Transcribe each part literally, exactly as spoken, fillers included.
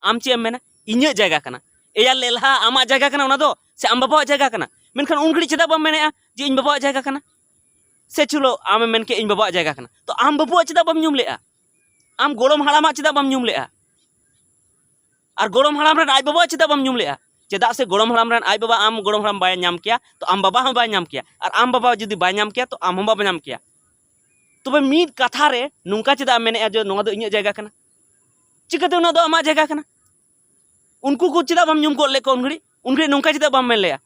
ᱟᱢ ᱪᱮᱫ ᱮᱢ ᱢᱮᱱᱟ? ᱤᱧᱟᱹᱜ ᱡᱟᱭᱜᱟ ᱠᱟᱱᱟ᱾ ᱮᱭᱟ ᱞᱮᱞᱦᱟ, ᱟᱢᱟᱜ ᱡᱟᱭᱜᱟ ᱠᱟᱱᱟ ᱚᱱᱟ ᱫᱚ, ᱥᱮ ᱟᱢ ᱵᱟᱵᱟᱣᱟᱜ ᱡᱟᱭᱜᱟ ᱠᱟᱱᱟ? ᱢᱮᱱᱠᱷᱟᱱ ᱩᱱ ᱜᱷᱟᱹᱲᱤᱡ ᱪᱮᱫᱟᱜ ᱵᱟᱢ ᱢᱮᱱᱮᱜᱼᱟ ᱡᱮ ᱤᱧ ᱵᱟᱵᱟᱣᱟᱜ ᱡᱟᱭᱜᱟ ᱠᱟᱱᱟ? ᱥᱮ ᱪᱚᱞᱚ, ᱟᱢᱮᱢ ᱢᱮᱱ ᱠᱮᱫ ᱤᱧ ᱵᱟᱵᱟᱣᱟᱜ ᱡᱟᱭᱜᱟ ᱠᱟᱱᱟ, ᱛᱚ ᱟᱢ ᱵᱟᱵᱩᱣᱟᱜ ᱪᱮᱫᱟᱜ ᱵᱟᱢ ᱧᱩᱢ ᱞᱮᱜᱼᱟ? ᱟᱢ ᱜᱚᱲᱚᱢ ᱦᱟᱲᱟᱢᱟᱜ ᱪᱮᱫᱟᱜ ᱵᱟᱢ ᱧᱩᱢ ᱞᱮᱜᱼᱟ? ᱟᱨ ᱜᱚᱲᱚᱢ ᱦᱟᱲᱟᱢ ᱨᱮᱱ ᱟᱡ ᱵᱟᱵᱟᱣᱟᱜ ᱪᱮᱫᱟᱜ ᱵᱟᱢ ᱧᱩᱢ ᱞᱮᱜᱼᱟ? ᱪᱮᱫᱟᱜ ᱥᱮ ᱜᱚᱲᱚᱢ ᱦᱟᱲᱟᱢ ᱨᱮᱱ ᱟᱡ ᱵᱟᱵᱟ ᱟᱢ ᱜᱚᱲᱚᱢ ᱦᱟᱲᱟᱢ ᱵᱟᱭ ᱧᱟᱢ ᱠᱮᱭᱟ, ᱛᱚ ᱟᱢ ᱵᱟᱵᱟ ᱦᱚᱸ ᱵᱟᱭ ᱧᱟᱢ ᱠᱮᱭᱟ, ᱟᱨ ᱟᱢ ᱵᱟᱵᱟ ᱡᱩᱫᱤ ᱵᱟᱭ ᱧᱟᱢ ᱠᱮᱭᱟ, ᱛᱚ ᱟᱢ ᱦᱚᱸ ᱵᱟᱢ ᱧᱟᱢ ᱠᱮᱭᱟ᱾ ᱛᱚᱵᱮ ᱢᱤᱫ ᱠᱟᱛᱷᱟ ᱨᱮ ᱱᱚᱝᱠᱟ ᱪᱮᱫᱟᱜ ᱮᱢ ᱢᱮᱱᱮᱜᱼᱟ ᱡᱮ ᱱᱚᱣᱟ ᱫᱚ ᱤᱧᱟᱹᱜ ᱡᱟᱭᱜᱟ ᱠᱟᱱᱟ? ᱪᱤᱠᱟᱹᱛᱮ ᱚᱱᱟ ᱫᱚ ᱟᱢᱟᱜ ᱡᱟᱭᱜᱟ ᱠᱟᱱᱟ? ᱩᱱᱠᱩ ᱠᱚ ᱪᱮᱫᱟᱜ ᱵᱟᱢ ᱧᱩᱢ ᱜᱚᱫ ᱞᱮᱫ ᱠᱚᱣᱟ ᱩᱱ ᱜᱷᱟᱹᱲᱤᱡ? ᱩᱱ ᱜᱷᱟᱹᱲᱤᱡ ᱱᱚᱝᱠᱟ ᱪᱮᱫᱟᱜ ᱵᱟᱢ ᱢᱮᱱ ᱞᱮᱜᱼᱟ,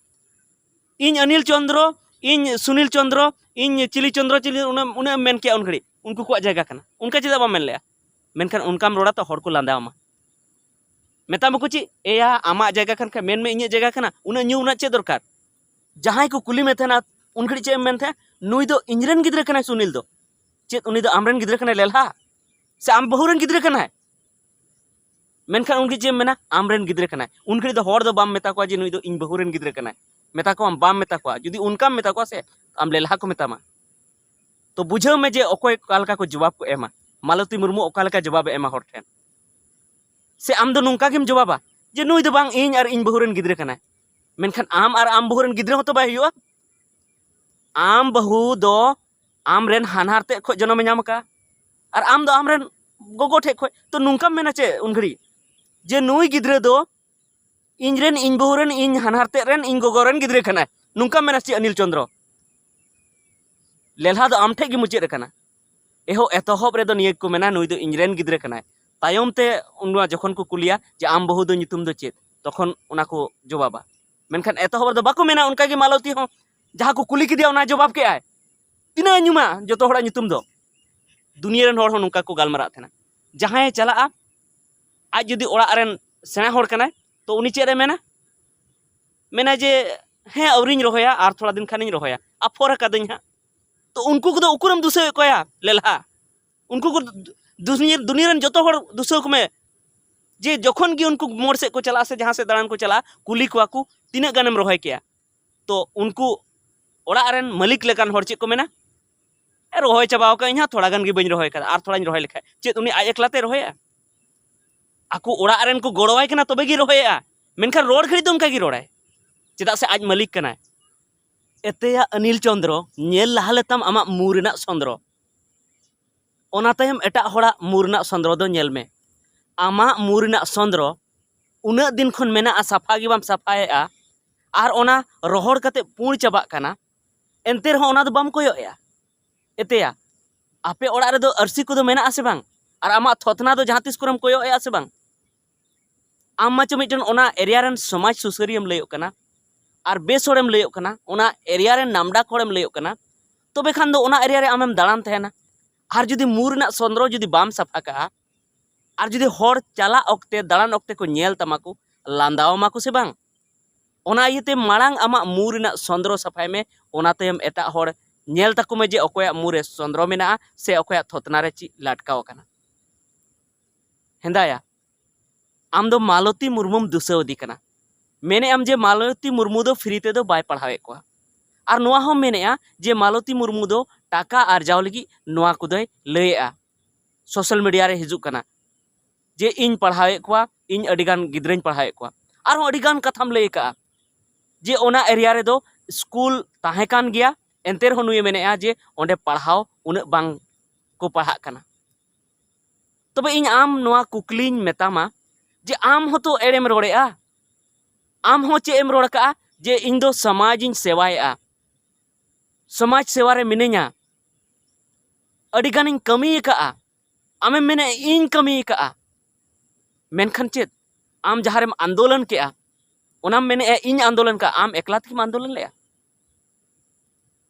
"ᱤᱧ ᱚᱱᱤᱞ ᱪᱚᱸᱫᱽᱨᱚ, ᱤᱧ ᱥᱩᱱᱤᱞ ᱪᱚᱸᱫᱽᱨᱚ, ᱤᱧ ᱪᱤᱞᱤ ᱪᱚᱸᱫᱽᱨᱚ, ᱪᱤᱞᱤ", ᱩᱱᱟᱹᱜ, ᱩᱱᱟᱹᱜ ᱮᱢ ᱢᱮᱱ ᱠᱮᱭᱟ ᱩᱱ ᱜᱷᱟᱹᱲᱤᱡ, "ᱩᱱᱠᱩ ᱠᱚᱣᱟᱜ ᱡᱟᱭᱜᱟ ᱠᱟᱱᱟ", ᱚᱱᱠᱟ ᱪᱮᱫᱟᱜ ᱵᱟᱢ ᱢᱮᱱ ᱞᱮᱜᱼᱟ? ᱢᱮᱱᱠᱷᱟᱱ ᱚᱱᱠᱟᱢ ᱨᱚᱲᱟ ᱛᱚ ᱦᱚᱲ ᱠᱚ ᱞᱟᱸᱫᱟ ᱟᱢᱟ᱾ ᱢᱮᱛᱟᱢᱟ ᱠᱚ ᱪᱮᱫ, "ᱮᱭᱟ, ᱟᱢᱟᱜ ᱡᱟᱭᱜᱟ ᱠᱟᱱ ᱠᱷᱟᱱ ᱢᱮᱱ ᱢᱮ, ᱤᱧᱟᱹᱜ ᱡᱟᱭᱜᱟ ᱠᱟᱱᱟ", ᱩᱱᱟᱹᱜ ᱧᱩ ᱨᱮᱱᱟᱜ ᱪᱮᱫ ᱫᱚᱨᱠᱟᱨ? ᱡᱟᱦᱟᱸᱭ ᱠᱚ ᱠᱩᱞᱤ ᱢᱮ ᱛᱟᱦᱮᱱᱟ, ᱩᱱ ᱜᱷᱟᱹᱲᱤᱡ ᱪᱮᱫ ᱮᱢ ᱢᱮᱱ ᱛᱟᱦᱮᱸᱫ? "ᱱᱩᱭ ᱫᱚ ᱤᱧ ᱨᱮᱱ ᱜᱤᱫᱽᱨᱟᱹ ᱠᱟᱱᱟᱭ ᱥᱩᱱᱤᱞ ᱫᱚ᱾ ᱪᱮᱫ ᱩᱱᱤ ᱫᱚ ᱟᱢ ᱨᱮᱱ ᱜᱤᱫᱽᱨᱟᱹ ᱠᱟᱱᱟᱭ ᱞᱮᱞᱦᱟ? ᱥᱮ ᱟᱢ ᱵᱟᱹᱦᱩ ᱨᱮᱱ ᱜᱤᱫᱽᱨᱟᱹ ᱠᱟᱱᱟᱭ?" ᱢᱮᱱᱠᱷᱟᱱ ᱩᱱ ᱜᱷᱟᱹᱲᱤᱡ ᱪᱮᱫ ᱮᱢ ᱢᱮᱱᱟ? "ᱟᱢ ᱨᱮᱱ ᱜᱤᱫᱽᱨᱟᱹ ᱠᱟᱱᱟᱭ", ᱩᱱ ᱜᱷᱟᱹᱲᱤᱡ ᱫᱚ ᱦᱚᱲ ᱫᱚ ᱵᱟᱢ ᱢᱮᱛᱟ ᱠᱚᱣᱟ ᱡᱮ, "ᱱᱩᱭ ᱫᱚ ᱤᱧ ᱵᱟᱹᱦᱩ ᱨᱮᱱ ᱜᱤᱫᱽᱨᱟᱹ ᱠᱟᱱᱟᱭ", ᱢᱮᱛᱟ ᱠᱚᱣᱟᱢ, ᱵᱟᱢ ᱢᱮᱛᱟ ᱠᱚᱣᱟ ᱥᱮ, ᱟᱢ ᱞᱮᱞᱦᱟ ᱠᱚ ᱢᱮᱛᱟᱢᱟ᱾ ᱛᱚ ᱵᱩᱡᱷᱟᱹᱣ ᱢᱮ ᱡᱮ ᱚᱠᱚᱭ ᱚᱠᱟ ᱞᱮᱠᱟ ᱠᱚ ᱡᱚᱵᱟᱵ ᱠᱚ ᱮᱢᱟ, ᱢᱟᱞᱚᱛᱤ ᱢᱩᱨᱢᱩ ᱚᱠᱟ ᱞᱮᱠᱟ ᱡᱚᱵᱟᱵ ᱮ ᱮᱢᱟ ᱦᱚᱲ ᱴᱷᱮᱱ᱾ ᱥᱮ ᱟᱢ ᱫᱚ ᱱᱚᱝᱠᱟ ᱜᱮᱢ ᱡᱚᱵᱟᱵᱟ ᱡᱮ, "ᱱᱩᱭ ᱫᱚ ᱵᱟᱝ, ᱤᱧ ᱟᱨ ᱤᱧ ᱵᱟᱹᱦᱩ ᱨᱮᱱ ᱜᱤᱫᱽᱨᱟᱹ ᱠᱟᱱᱟᱭ"? ᱢᱮᱱᱠᱷᱟᱱ ᱟᱢ ᱟᱨ ᱟᱢ ᱵᱟᱹᱦᱩ ᱨᱮᱱ ᱜᱤᱫᱽᱨᱟᱹ ᱦᱚᱸᱛᱚ ᱵᱟᱭ ᱦᱩᱭᱩᱜᱼᱟ᱾ ᱟᱢ ᱵᱟᱹᱦᱩ ᱫᱚ ᱟᱢ ᱨᱮᱱ ᱦᱟᱱᱦᱟᱨ ᱛᱮᱫ ᱠᱷᱚᱱ ᱡᱚᱱᱚᱢᱮ ᱧᱟᱢ ᱟᱠᱟᱫᱼᱟ, ᱟᱨ ᱟᱢ ᱫᱚ ᱟᱢ ᱨᱮᱱ ᱜᱚᱜᱚ ᱴᱷᱮᱡ ᱠᱷᱚᱱ᱾ ᱛᱚ ᱱᱚᱝᱠᱟᱢ ᱢᱮᱱᱟ ᱪᱮᱫ ᱩᱱ ᱜᱷᱟᱹᱲᱤᱡ ᱡᱮ, "ᱱᱩᱭ ᱜᱤᱫᱽᱨᱟᱹ ᱫᱚ ᱤᱧ ᱨᱮᱱ, ᱤᱧ ᱵᱟᱹᱦᱩ ᱨᱮᱱ, ᱤᱧ ᱦᱟᱱᱦᱟᱨ ᱛᱮᱫ ᱨᱮᱱ, ᱤᱧ ᱜᱚᱜᱚ ᱨᱮᱱ ᱜᱤᱫᱽᱨᱟᱹ ᱠᱟᱱᱟᱭ"? ᱱᱚᱝᱠᱟᱢ ᱢᱮᱱᱟ ᱪᱮᱫ ᱚᱱᱤᱞ ᱪᱚᱸᱫᱽᱨᱚ? ᱞᱮᱞᱦᱟ ᱫᱚ ᱟᱢ ᱴᱷᱮᱡ ᱜᱮ ᱢᱩᱪᱟᱹᱫ ᱟᱠᱟᱱᱟ᱾ ᱮᱦᱚᱵ, ᱮᱛᱚᱦᱚᱵ ᱨᱮᱫᱚ ᱱᱤᱭᱟᱹ ᱜᱮᱠᱚ ᱢᱮᱱᱟ, "ᱱᱩᱭ ᱫᱚ ᱤᱧ ᱨᱮᱱ ᱜᱤᱫᱽᱨᱟᱹ ᱠᱟᱱᱟᱭ"᱾ ᱛᱟᱭᱚᱢ ᱛᱮ ᱚᱱᱟ ᱡᱚᱠᱷᱚᱱ ᱠᱚ ᱠᱩᱞᱤᱭᱟ ᱡᱮ, "ᱟᱢ ᱵᱟᱹᱦᱩ ᱫᱚ ᱧᱩᱛᱩᱢ ᱫᱚ ᱪᱮᱫ?" ᱛᱚᱠᱷᱚᱱ ᱚᱱᱟ ᱠᱚ ᱡᱚᱵᱟᱵᱟ᱾ ᱢᱮᱱᱠᱷᱟᱱ ᱮᱛᱚᱦᱚᱵ ᱨᱮᱫᱚ ᱵᱟᱠᱚ ᱢᱮᱱᱟ ᱚᱱᱠᱟ ᱜᱮ ᱢᱟᱞᱚᱛᱤ ᱦᱚᱸ, ᱡᱟᱦᱟᱸ ᱠᱚ ᱠᱩᱞᱤ ᱠᱮᱫᱮᱭᱟ ᱚᱱᱟ ᱡᱚᱵᱟᱵ ᱠᱮᱜᱼᱟᱭ᱾ ᱛᱤᱱᱟᱹᱜ ᱮ ᱧᱩᱢᱟ ᱡᱚᱛᱚ ᱦᱚᱲᱟᱜ ᱧᱩᱛᱩᱢ ᱫᱚ? ᱫᱩᱱᱤᱭᱟᱹ ᱨᱮᱱ ᱦᱚᱲ ᱦᱚᱸ ᱱᱚᱝᱠᱟ ᱠᱚ ᱜᱟᱞᱢᱟᱨᱟᱜ ᱛᱟᱦᱮᱱᱟ᱾ ᱡᱟᱦᱟᱸᱭᱮ ᱪᱟᱞᱟᱜᱼᱟ, ᱟᱡ ᱡᱩᱫᱤ ᱚᱲᱟᱜ ᱨᱮᱱ ᱥᱮᱬᱟ ᱦᱚᱲ ᱠᱟᱱᱟᱭ, ᱛᱚ ᱩᱱᱤ ᱪᱮᱫ ᱮ ᱢᱮᱱᱟ? ᱢᱮᱱᱟ ᱡᱮ, "ᱦᱮᱸ, ᱟᱹᱣᱨᱤᱧ ᱨᱚᱦᱚᱭᱟ, ᱟᱨ ᱛᱷᱚᱲᱟ ᱫᱤᱱ ᱠᱷᱟᱱᱤᱧ ᱨᱚᱦᱚᱭᱟ, ᱟᱯᱷᱚᱨ ᱟᱠᱟᱫᱟᱹᱧ ᱦᱟᱸᱜ᱾" ᱛᱚ ᱩᱱᱠᱩ ᱠᱚᱫᱚ ᱩᱠᱩᱨᱮᱢ ᱫᱩᱥᱟᱹᱣᱮᱫ ᱠᱚᱣᱟ ᱞᱮᱞᱦᱟ? ᱩᱱᱠᱩ ᱠᱚ ᱫᱩ-, ᱫᱩᱱᱤᱭᱟᱹ, ᱫᱩᱱᱤᱭᱟᱹ ᱨᱮᱱ ᱡᱚᱛᱚ ᱦᱚᱲ ᱫᱩᱥᱟᱹᱣ ᱠᱚᱢᱮ, ᱡᱮ ᱡᱚᱠᱷᱚᱱ ᱜᱮ ᱩᱱᱠᱩ ᱢᱳᱲ ᱥᱮᱫ ᱠᱚ ᱪᱟᱞᱟᱜᱼᱟ ᱥᱮ ᱡᱟᱦᱟᱸ ᱥᱮᱫ ᱫᱟᱬᱟᱱ ᱠᱚ ᱪᱟᱞᱟᱜᱼᱟ, ᱠᱩᱞᱤ ᱠᱚᱣᱟ ᱠᱚ, "ᱛᱤᱱᱟᱹᱜ ᱜᱟᱱᱮᱢ ᱨᱚᱦᱚᱭ ᱠᱮᱜᱼᱟ?" ᱛᱚ ᱩᱱᱠᱩ ᱚᱲᱟᱜ ᱨᱮᱱ ᱢᱟᱹᱞᱤᱠ ᱞᱮᱠᱟᱱ ᱦᱚᱲ ᱪᱮᱫ ᱠᱚ ᱢᱮᱱᱟ? "ᱮ, ᱨᱚᱦᱚᱭ ᱪᱟᱵᱟᱣ ᱠᱟᱜ ᱟᱹᱧ ᱦᱟᱸᱜ, ᱛᱷᱚᱲᱟ ᱜᱟᱱ ᱜᱮ ᱵᱟᱹᱧ ᱨᱚᱦᱚᱭ ᱠᱟᱫᱟ, ᱟᱨ ᱛᱷᱚᱲᱟᱧ ᱨᱚᱦᱚᱭ ᱞᱮᱠᱷᱟᱡ᱾" ᱪᱮᱫ ᱩᱱᱤ ᱟᱡ ᱮᱠᱞᱟ ᱛᱮᱭ ᱨᱚᱦᱚᱭᱟ? ᱟᱠᱚ ᱚᱲᱟᱜ ᱨᱮᱱ ᱠᱚ ᱜᱚᱲᱚᱣᱟᱭ ᱠᱟᱱᱟ, ᱛᱚᱵᱮ ᱜᱮ ᱨᱚᱦᱚᱭᱮᱜᱼᱟ᱾ ᱢᱮᱱᱠᱷᱟᱱ ᱨᱚᱲ ᱜᱷᱟᱹᱲᱤᱡ ᱫᱚ ᱚᱱᱠᱟ ᱜᱮ ᱨᱚᱲᱟᱭ, ᱪᱮᱫᱟᱜ ᱥᱮ ᱟᱡ ᱢᱟᱹᱞᱤᱠ ᱠᱟᱱᱟᱭ᱾ ᱮᱛᱮᱭᱟ ᱚᱱᱤᱞ ᱪᱚᱸᱫᱽᱨᱚ, ᱧᱮᱞ ᱞᱟᱦᱟ ᱞᱮᱛᱟᱢ ᱟᱢᱟᱜ ᱢᱩ ᱨᱮᱱᱟᱜ ᱥᱚᱸᱫᱽᱨᱚ, ᱚᱱᱟ ᱛᱟᱭᱚᱢ ᱮᱴᱟᱜ ᱦᱚᱲᱟᱜ ᱢᱩ ᱨᱮᱱᱟᱜ ᱥᱚᱸᱫᱽᱨᱚ ᱫᱚ ᱧᱮᱞ ᱢᱮ᱾ ᱟᱢᱟᱜ ᱢᱩ ᱨᱮᱱᱟᱜ ᱥᱚᱸᱫᱽᱨᱚ ᱩᱱᱟᱹᱜ ᱫᱤᱱ ᱠᱷᱚᱱ ᱢᱮᱱᱟᱜᱼᱟ, ᱥᱟᱯᱷᱟ ᱜᱮ ᱵᱟᱢ ᱥᱟᱯᱷᱟᱭᱮᱜᱼᱟ, ᱟᱨ ᱚᱱᱟ ᱨᱚᱦᱚᱲ ᱠᱟᱛᱮ ᱯᱩᱸᱲ ᱪᱟᱵᱟᱜ ᱠᱟᱱᱟ, ᱮᱱᱛᱮ ᱨᱮᱦᱚᱸ ᱚᱱᱟ ᱫᱚ ᱵᱟᱢ ᱠᱚᱭᱚᱜ ᱮᱜᱼᱟ᱾ ᱮᱛᱮᱭᱟ, ᱟᱯᱮ ᱚᱲᱟᱜ ᱨᱮᱫᱚ ᱟᱹᱨᱥᱤ ᱠᱚᱫᱚ ᱢᱮᱱᱟᱜᱼᱟ ᱥᱮ ᱵᱟᱝ? ᱟᱨ ᱟᱢᱟᱜ ᱛᱷᱚᱛᱱᱟ ᱫᱚ ᱡᱟᱦᱟᱸ ᱛᱤᱥ ᱠᱚᱨᱮᱢ ᱠᱚᱭᱚᱜ ᱮᱜᱼᱟ ᱥᱮ ᱵᱟᱝ? ᱟᱢ ᱢᱟᱪᱚ ᱢᱤᱫᱴᱮᱱ ᱚᱱᱟ ᱮᱨᱤᱭᱟ ᱨᱮᱱ ᱥᱚᱢᱟᱡᱽ ᱥᱩᱥᱟᱹᱨᱤᱭᱟᱹᱢ ᱞᱟᱹᱭᱚᱜ ᱠᱟᱱᱟ, ᱟᱨ ᱵᱮᱥ ᱦᱚᱲᱮᱢ ᱞᱟᱹᱭᱚᱜ ᱠᱟᱱᱟ, ᱚᱱᱟ ᱮᱨᱤᱭᱟ ᱨᱮᱱ ᱱᱟᱢᱰᱟᱠ ᱦᱚᱲᱮᱢ ᱞᱟᱹᱭᱚᱜ ᱠᱟᱱᱟ, ᱛᱚᱵᱮ ᱠᱷᱟᱱ ᱫᱚ ᱚᱱᱟ ᱮᱨᱤᱭᱟ ᱨᱮ ᱟᱢᱮᱢ ᱫᱟᱬᱟᱱ ᱛᱟᱦᱮᱱᱟ᱾ ᱟᱨ ᱡᱩᱫᱤ ᱢᱩ ᱨᱮᱱᱟᱜ ᱥᱚᱸᱫᱽᱨᱚ ᱡᱩᱫᱤ ᱵᱟᱢ ᱥᱟᱯᱷᱟ ᱠᱟᱜᱼᱟ, ᱟᱨ ᱡᱩᱫᱤ ᱦᱚᱲ ᱪᱟᱞᱟᱜ ᱚᱠᱛᱮ, ᱫᱟᱬᱟᱱ ᱚᱠᱛᱮ ᱠᱚ ᱧᱮᱞ ᱛᱟᱢᱟ ᱠᱚ, ᱞᱟᱸᱫᱟᱣᱟᱢᱟ ᱠᱚ ᱥᱮ ᱵᱟᱝ? ᱚᱱᱟ ᱤᱭᱟᱹᱛᱮ ᱢᱟᱲᱟᱝ ᱟᱢᱟᱜ ᱢᱩ ᱨᱮᱱᱟᱜ ᱥᱚᱸᱫᱽᱨᱚ ᱥᱟᱯᱷᱟᱭ ᱢᱮ, ᱚᱱᱟ ᱛᱟᱭᱚᱢ ᱮᱴᱟᱜ ᱦᱚᱲ ᱧᱮᱞ ᱛᱟᱠᱚ ᱢᱮ ᱡᱮ ᱚᱠᱚᱭᱟᱜ ᱢᱩ ᱨᱮ ᱥᱚᱸᱫᱽᱨᱚ ᱢᱮᱱᱟᱜᱼᱟ ᱥᱮ ᱚᱠᱚᱭᱟᱜ ᱛᱷᱚᱛᱱᱟ ᱨᱮ ᱪᱮᱫ ᱞᱟᱴᱠᱟᱣ ᱟᱠᱟᱱᱟ᱾ ᱦᱮᱸᱫᱟᱭᱟ, ᱟᱢ ᱫᱚ ᱢᱟᱞᱚᱛᱤ ᱢᱩᱨᱢᱩᱢ ᱫᱩᱥᱟᱹᱣᱫᱤ ᱠᱟᱱᱟ᱾ ᱢᱮᱱᱮᱫ ᱟᱢ ᱡᱮ ᱢᱟᱞᱚᱛᱤ ᱢᱩᱨᱢᱩ ᱫᱚ ᱯᱷᱨᱤ ᱛᱮᱫᱚ ᱵᱟᱭ ᱯᱟᱲᱦᱟᱣᱮᱫ ᱠᱚᱣᱟ, ᱟᱨ ᱱᱚᱣᱟ ᱦᱚᱸᱢ ᱢᱮᱱᱮᱫᱼᱟ ᱡᱮ ᱢᱟᱞᱚᱛᱤ ᱢᱩᱨᱢᱩ ᱫᱚ ᱴᱟᱠᱟ ᱟᱨᱡᱟᱣ ᱞᱟᱹᱜᱤᱫ ᱱᱚᱣᱟ ᱠᱚᱫᱚᱭ ᱞᱟᱹᱭᱮᱫᱼᱟ, ᱥᱳᱥᱟᱞ ᱢᱤᱰᱤᱭᱟ ᱨᱮ ᱦᱤᱡᱩᱜ ᱠᱟᱱᱟ ᱡᱮ ᱤᱧ ᱯᱟᱲᱦᱟᱣᱮᱫ ᱠᱚᱣᱟ, ᱤᱧ ᱟᱹᱰᱤᱜᱟᱱ ᱜᱤᱫᱽᱨᱟᱹᱧ ᱯᱟᱲᱦᱟᱣᱮᱫ ᱠᱚᱣᱟ᱾ ᱟᱨᱦᱚᱸ ᱟᱹᱰᱤᱜᱟᱱ ᱠᱟᱛᱷᱟᱢ ᱞᱟᱹᱭ ᱟᱠᱟᱫᱼᱟ ᱡᱮ ᱚᱱᱟ ᱮᱨᱤᱭᱟ ᱨᱮᱫᱚ ᱥᱠᱩᱞ ᱛᱟᱦᱮᱸ ᱠᱟᱱ ᱜᱮᱭᱟ, ᱮᱱᱛᱮ ᱨᱮᱦᱚᱸ ᱱᱩᱭᱮ ᱢᱮᱱᱮᱫᱼᱟ ᱡᱮ ᱚᱸᱰᱮ ᱯᱟᱲᱦᱟᱣ ᱩᱱᱟᱹᱜ ᱵᱟᱝ ᱠᱚ ᱯᱟᱲᱦᱟᱜ ᱠᱟᱱᱟ᱾ ᱛᱚᱵᱮ ᱤᱧ ᱟᱢ ᱱᱚᱣᱟ ᱠᱩᱠᱞᱤᱧ ᱢᱮᱛᱟᱢᱟ ᱡᱮ ᱟᱢ ᱦᱚᱸᱛᱚ ᱮᱲᱮᱢ ᱨᱚᱲᱮᱜᱼᱟ, ᱟᱢ ᱦᱚᱸ ᱪᱮᱫ ᱮᱢ ᱨᱚᱲ ᱠᱟᱜᱼᱟ ᱡᱮ ᱤᱧ ᱫᱚ ᱥᱚᱢᱟᱡᱽ ᱤᱧ ᱥᱮᱵᱟᱭᱮᱜᱼᱟ, ᱥᱚᱢᱟᱡᱽ ᱥᱮᱵᱟ ᱨᱮ ᱢᱤᱱᱟᱹᱧᱟ, ᱟᱹᱰᱤ ᱜᱟᱱᱤᱧ ᱠᱟᱹᱢᱤ ᱟᱠᱟᱜᱼᱟ᱾ ᱟᱢᱮᱢ ᱢᱮᱱᱮᱫᱼᱟ ᱤᱧ ᱠᱟᱹᱢᱤ ᱟᱠᱟᱜᱼᱟ, ᱢᱮᱱᱠᱷᱟᱱ ᱪᱮᱫ ᱟᱢ ᱡᱟᱦᱟᱸ ᱨᱮᱢ ᱟᱱᱫᱳᱞᱚᱱ ᱠᱮᱜᱼᱟ, ᱚᱱᱟᱢ ᱢᱮᱱᱮᱫᱼᱟ ᱤᱧ ᱟᱱᱫᱳᱞᱚᱱ ᱠᱟᱜᱼᱟ, ᱟᱢ ᱮᱠᱞᱟ ᱛᱮᱜᱮᱢ ᱟᱱᱫᱳᱞᱚᱱ ᱞᱮᱜᱼᱟ?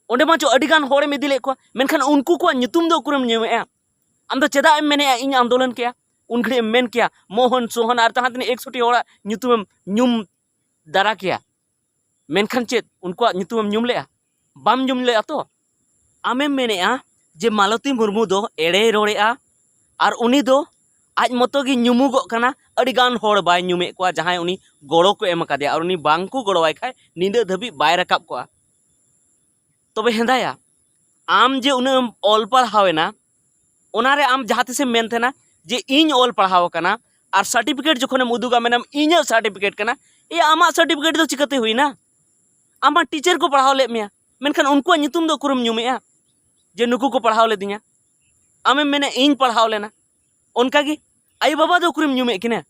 ᱚᱸᱰᱮ ᱢᱟ ᱪᱚ ᱟᱹᱰᱤ ᱜᱟᱱ ᱦᱚᱲᱮᱢ ᱤᱫᱤ ᱞᱮᱫ ᱠᱚᱣᱟ, ᱢᱮᱱᱠᱷᱟᱱ ᱩᱱᱠᱩ ᱠᱚᱣᱟᱜ ᱧᱩᱛᱩᱢ ᱫᱚ ᱩᱠᱩᱨᱮᱢ ᱧᱩᱢᱮᱜᱼᱟ? ᱟᱢ ᱫᱚ ᱪᱮᱫᱟᱜ ᱮᱢ ᱢᱮᱱᱮᱜᱼᱟ ᱤᱧ ᱟᱱᱫᱳᱞᱚᱱ ᱠᱮᱭᱟ? ᱩᱱ ᱜᱷᱟᱹᱲᱤᱡ ᱮᱢ ᱢᱮᱱ ᱠᱮᱭᱟ ᱢᱳᱦᱚᱱ, ᱥᱳᱦᱚᱱ ᱟᱨ ᱡᱟᱦᱟᱸ ᱛᱤᱱᱟᱹᱜ ᱮᱠᱥᱚᱴᱤ ᱦᱚᱲᱟᱜ ᱧᱩᱛᱩᱢᱮᱢ ᱧᱩᱢ ᱫᱟᱨᱟ ᱠᱮᱭᱟ, ᱢᱮᱱᱠᱷᱟᱱ ᱪᱮᱫ ᱩᱱᱠᱩᱣᱟᱜ ᱧᱩᱛᱩᱢᱮᱢ ᱧᱩᱢ ᱞᱮᱜᱼᱟ? ᱵᱟᱢ ᱧᱩᱢ ᱞᱮᱜᱼᱟ ᱛᱚ? ᱟᱢᱮᱢ ᱢᱮᱱᱮᱜᱼᱟ ᱡᱮ ᱢᱟᱞᱚᱛᱤ ᱢᱩᱨᱢᱩ ᱫᱚ ᱮᱲᱮᱭ ᱨᱚᱲᱮᱜᱼᱟ, ᱟᱨ ᱩᱱᱤ ᱫᱚ ᱟᱡ ᱢᱚᱛᱚ ᱜᱮ ᱧᱩᱢᱩᱜᱚᱜ ᱠᱟᱱᱟ, ᱟᱹᱰᱤ ᱜᱟᱱ ᱦᱚᱲ ᱵᱟᱭ ᱧᱩᱢᱮᱫ ᱠᱚᱣᱟ ᱡᱟᱦᱟᱸᱭ ᱩᱱᱤ ᱜᱚᱲᱚ ᱠᱚ ᱮᱢ ᱟᱠᱟᱫᱮᱭᱟ, ᱟᱨ ᱩᱱᱤ ᱵᱟᱝ ᱠᱚ ᱜᱚᱲᱚᱣᱟᱭ ᱠᱷᱟᱡ ᱱᱤᱫᱟᱹ ᱫᱷᱟᱹᱵᱤᱡ ᱵᱟᱭ ᱨᱟᱠᱟᱵ ᱠᱚᱜᱼᱟ᱾ ᱛᱚᱵᱮ ᱦᱮᱸᱫᱟᱭᱟ, ᱟᱢ ᱡᱮ ᱩᱱᱟᱹᱜ ᱮᱢ ᱚᱞ ᱯᱟᱲᱦᱟᱣ ᱮᱱᱟ, ᱚᱱᱟᱨᱮ ᱟᱢ ᱡᱟᱦᱟᱸ ᱛᱤᱥᱮᱢ ᱢᱮᱱ ᱛᱟᱦᱮᱱᱟ ᱡᱮ ᱤᱧ ᱚᱞ ᱯᱟᱲᱦᱟᱣ ᱟᱠᱟᱱᱟ, ᱟᱨ ᱥᱟᱨᱴᱤᱯᱷᱤᱠᱮᱴ ᱡᱚᱠᱷᱚᱱᱮᱢ ᱩᱫᱩᱜᱟ, ᱢᱮᱱᱟᱢ ᱤᱧᱟᱹᱜ ᱥᱟᱨᱴᱤᱯᱷᱤᱠᱮᱴ ᱠᱟᱱᱟ, ᱮᱭᱟ ᱟᱢᱟᱜ ᱥᱟᱨᱴᱤᱯᱷᱤᱠᱮᱴ ᱫᱚ ᱪᱤᱠᱟᱹᱛᱮ ᱦᱩᱭᱱᱟ? ᱟᱢᱟᱜ ᱴᱤᱪᱟᱨ ᱠᱚ ᱯᱟᱲᱦᱟᱣ ᱞᱮᱫ ᱢᱮᱭᱟ, ᱢᱮᱱᱠᱷᱟᱱ ᱩᱱᱠᱩᱣᱟᱜ ᱧᱩᱛᱩᱢ ᱫᱚ ᱩᱠᱩᱨᱮᱢ ᱧᱩᱢᱮᱜᱼᱟ ᱡᱮ ᱱᱩᱠᱩ ᱠᱚ ᱯᱟᱲᱦᱟᱣ ᱞᱮᱫᱤᱧᱟ? ᱟᱢᱮᱢ ᱢᱮᱱᱟ ᱤᱧ ᱯᱟᱲᱦᱟᱣ ᱞᱮᱱᱟ᱾ ᱚᱱᱠᱟᱜᱮ ᱟᱭᱳᱼᱵᱟᱵᱟ ᱫᱚ ᱩᱠᱩᱨᱮᱢ ᱧᱩᱢᱮᱫ ᱠᱤᱱᱟ?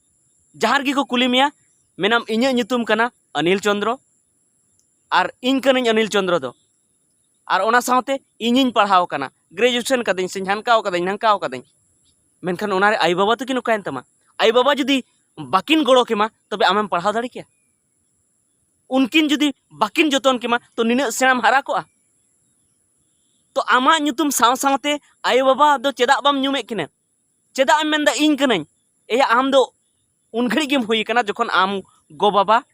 ᱡᱟᱦᱟᱸ ᱨᱮᱜᱮ ᱠᱚ ᱠᱩᱞᱤ ᱢᱮᱭᱟ, ᱢᱮᱱᱟᱢ ᱤᱧᱟᱹᱜ ᱧᱩᱛᱩᱢ ᱠᱟᱱᱟ ᱚᱱᱤᱞ ᱪᱚᱸᱫᱽᱨᱚ, ᱟᱨ ᱤᱧ ᱠᱟᱹᱱᱟᱹᱧ ᱚᱱᱤᱞ ᱪᱚᱸᱫᱽᱨᱚ ᱫᱚ, ᱟᱨ ᱚᱱᱟ ᱥᱟᱶᱛᱮ ᱤᱧᱤᱧ ᱯᱟᱲᱦᱟᱣ ᱠᱟᱱᱟ, ᱜᱨᱮᱡᱩᱭᱮᱥᱚᱱ ᱠᱟᱹᱫᱟᱹᱧ ᱥᱮ ᱦᱟᱱᱠᱟᱣ ᱠᱟᱹᱫᱟᱹᱧ ᱱᱟᱝᱠᱟᱣ ᱠᱟᱹᱫᱟᱹᱧ᱾ ᱢᱮᱱᱠᱷᱟᱱ ᱚᱱᱟᱨᱮ ᱟᱭᱳᱼᱵᱟᱵᱟ ᱛᱟᱹᱠᱤᱱ ᱚᱠᱟᱭᱮᱱ ᱛᱟᱢᱟ? ᱟᱭᱳᱼᱵᱟᱵᱟ ᱡᱩᱫᱤ ᱵᱟᱹᱠᱤᱱ ᱜᱚᱲᱚ ᱠᱮᱢᱟ, ᱛᱚᱵᱮ ᱟᱢᱮᱢ ᱯᱟᱲᱦᱟᱣ ᱫᱟᱲᱮ ᱠᱮᱭᱟ? ᱩᱱᱠᱤᱱ ᱡᱩᱫᱤ ᱵᱟᱹᱠᱤᱱ ᱡᱚᱛᱚᱱ ᱠᱮᱢᱟ, ᱛᱚ ᱱᱤᱱᱟᱹᱜ ᱥᱮᱬᱟᱢ ᱦᱟᱨᱟ ᱠᱚᱜᱼᱟ? ᱛᱚ ᱟᱢᱟᱜ ᱧᱩᱛᱩᱢ ᱥᱟᱶ ᱥᱟᱶᱛᱮ ᱟᱭᱳᱼᱵᱟᱵᱟ ᱫᱚ ᱪᱮᱫᱟᱜ ᱵᱟᱢ ᱧᱩᱢᱮᱫ ᱠᱤᱱᱟ? ᱪᱮᱫᱟᱜ ᱮᱢ ᱢᱮᱱᱫᱟ ᱤᱧ ᱠᱟᱹᱱᱟᱹᱧ? ᱮᱭᱟ, ᱟᱢ ᱫᱚ ᱩᱱ ᱜᱷᱟᱹᱲᱤᱡ ᱜᱮᱢ ᱦᱩᱭ ᱠᱟᱱᱟ ᱡᱚᱠᱷᱚᱱ ᱟᱢ ᱜᱚ-ᱵᱟᱵᱟ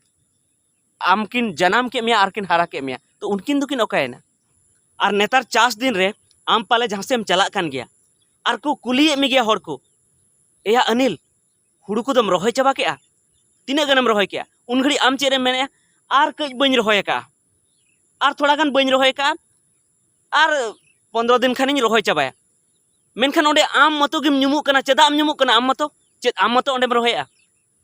ᱟᱢ ᱠᱤᱱ ᱡᱟᱱᱟᱢ ᱠᱮᱫ ᱢᱮᱭᱟ ᱟᱨ ᱠᱤᱱ ᱦᱟᱨᱟ ᱠᱮᱫ ᱢᱮᱭᱟ᱾ ᱛᱚ ᱩᱱᱠᱤᱱ ᱫᱚᱠᱤᱱ ᱚᱠᱟᱭᱮᱱᱟ? ᱟᱨ ᱱᱮᱛᱟᱨ ᱪᱟᱥ ᱫᱤᱱ ᱨᱮ ᱟᱢ ᱯᱟᱞᱮ ᱡᱟᱦᱟᱸ ᱥᱮᱫ ᱮᱢ ᱪᱟᱞᱟᱜ ᱠᱟᱱ ᱜᱮᱭᱟ, ᱟᱨ ᱠᱚ ᱠᱩᱞᱤᱭᱮᱫ ᱢᱮᱜᱮᱭᱟ ᱦᱚᱲ ᱠᱚ, ᱮᱭᱟ ᱚᱱᱤᱞ, ᱦᱩᱲᱩ ᱠᱚᱫᱚᱢ ᱨᱚᱦᱚᱭ ᱪᱟᱵᱟ ᱠᱮᱜᱼᱟ? ᱛᱤᱱᱟᱹᱜ ᱜᱟᱱᱮᱢ ᱨᱚᱦᱚᱭ ᱠᱮᱜᱼᱟ? ᱩᱱ ᱜᱷᱟᱹᱲᱤᱡ ᱟᱢ ᱪᱮᱫ ᱮᱢ ᱢᱮᱱᱮᱜᱼᱟ? ᱟᱨ ᱠᱟᱹᱡ ᱵᱟᱹᱧ ᱨᱚᱦᱚᱭ ᱟᱠᱟᱜᱼᱟ, ᱟᱨ ᱛᱷᱚᱲᱟ ᱜᱟᱱ ᱵᱟᱹᱧ ᱨᱚᱦᱚᱭ ᱟᱠᱟᱜᱼᱟ, ᱟᱨ ᱯᱚᱱᱫᱽᱨᱚ ᱫᱤᱱ ᱠᱷᱟᱱᱤᱧ ᱨᱚᱦᱚᱭ ᱪᱟᱵᱟᱭᱟ᱾ ᱢᱮᱱᱠᱷᱟᱱ ᱚᱸᱰᱮ ᱟᱢ ᱢᱚᱛᱚ ᱜᱮᱢ ᱧᱩᱢᱩᱜ ᱠᱟᱱᱟ᱾ ᱪᱮᱫᱟᱜ ᱮᱢ ᱧᱩᱢᱩᱜ ᱠᱟᱱᱟ? ᱟᱢ ᱢᱚᱛᱚ, ᱪᱮᱫ ᱟᱢ ᱢᱚᱛᱚ ᱚᱸᱰᱮᱢ ᱨᱚᱦᱚᱭᱟ?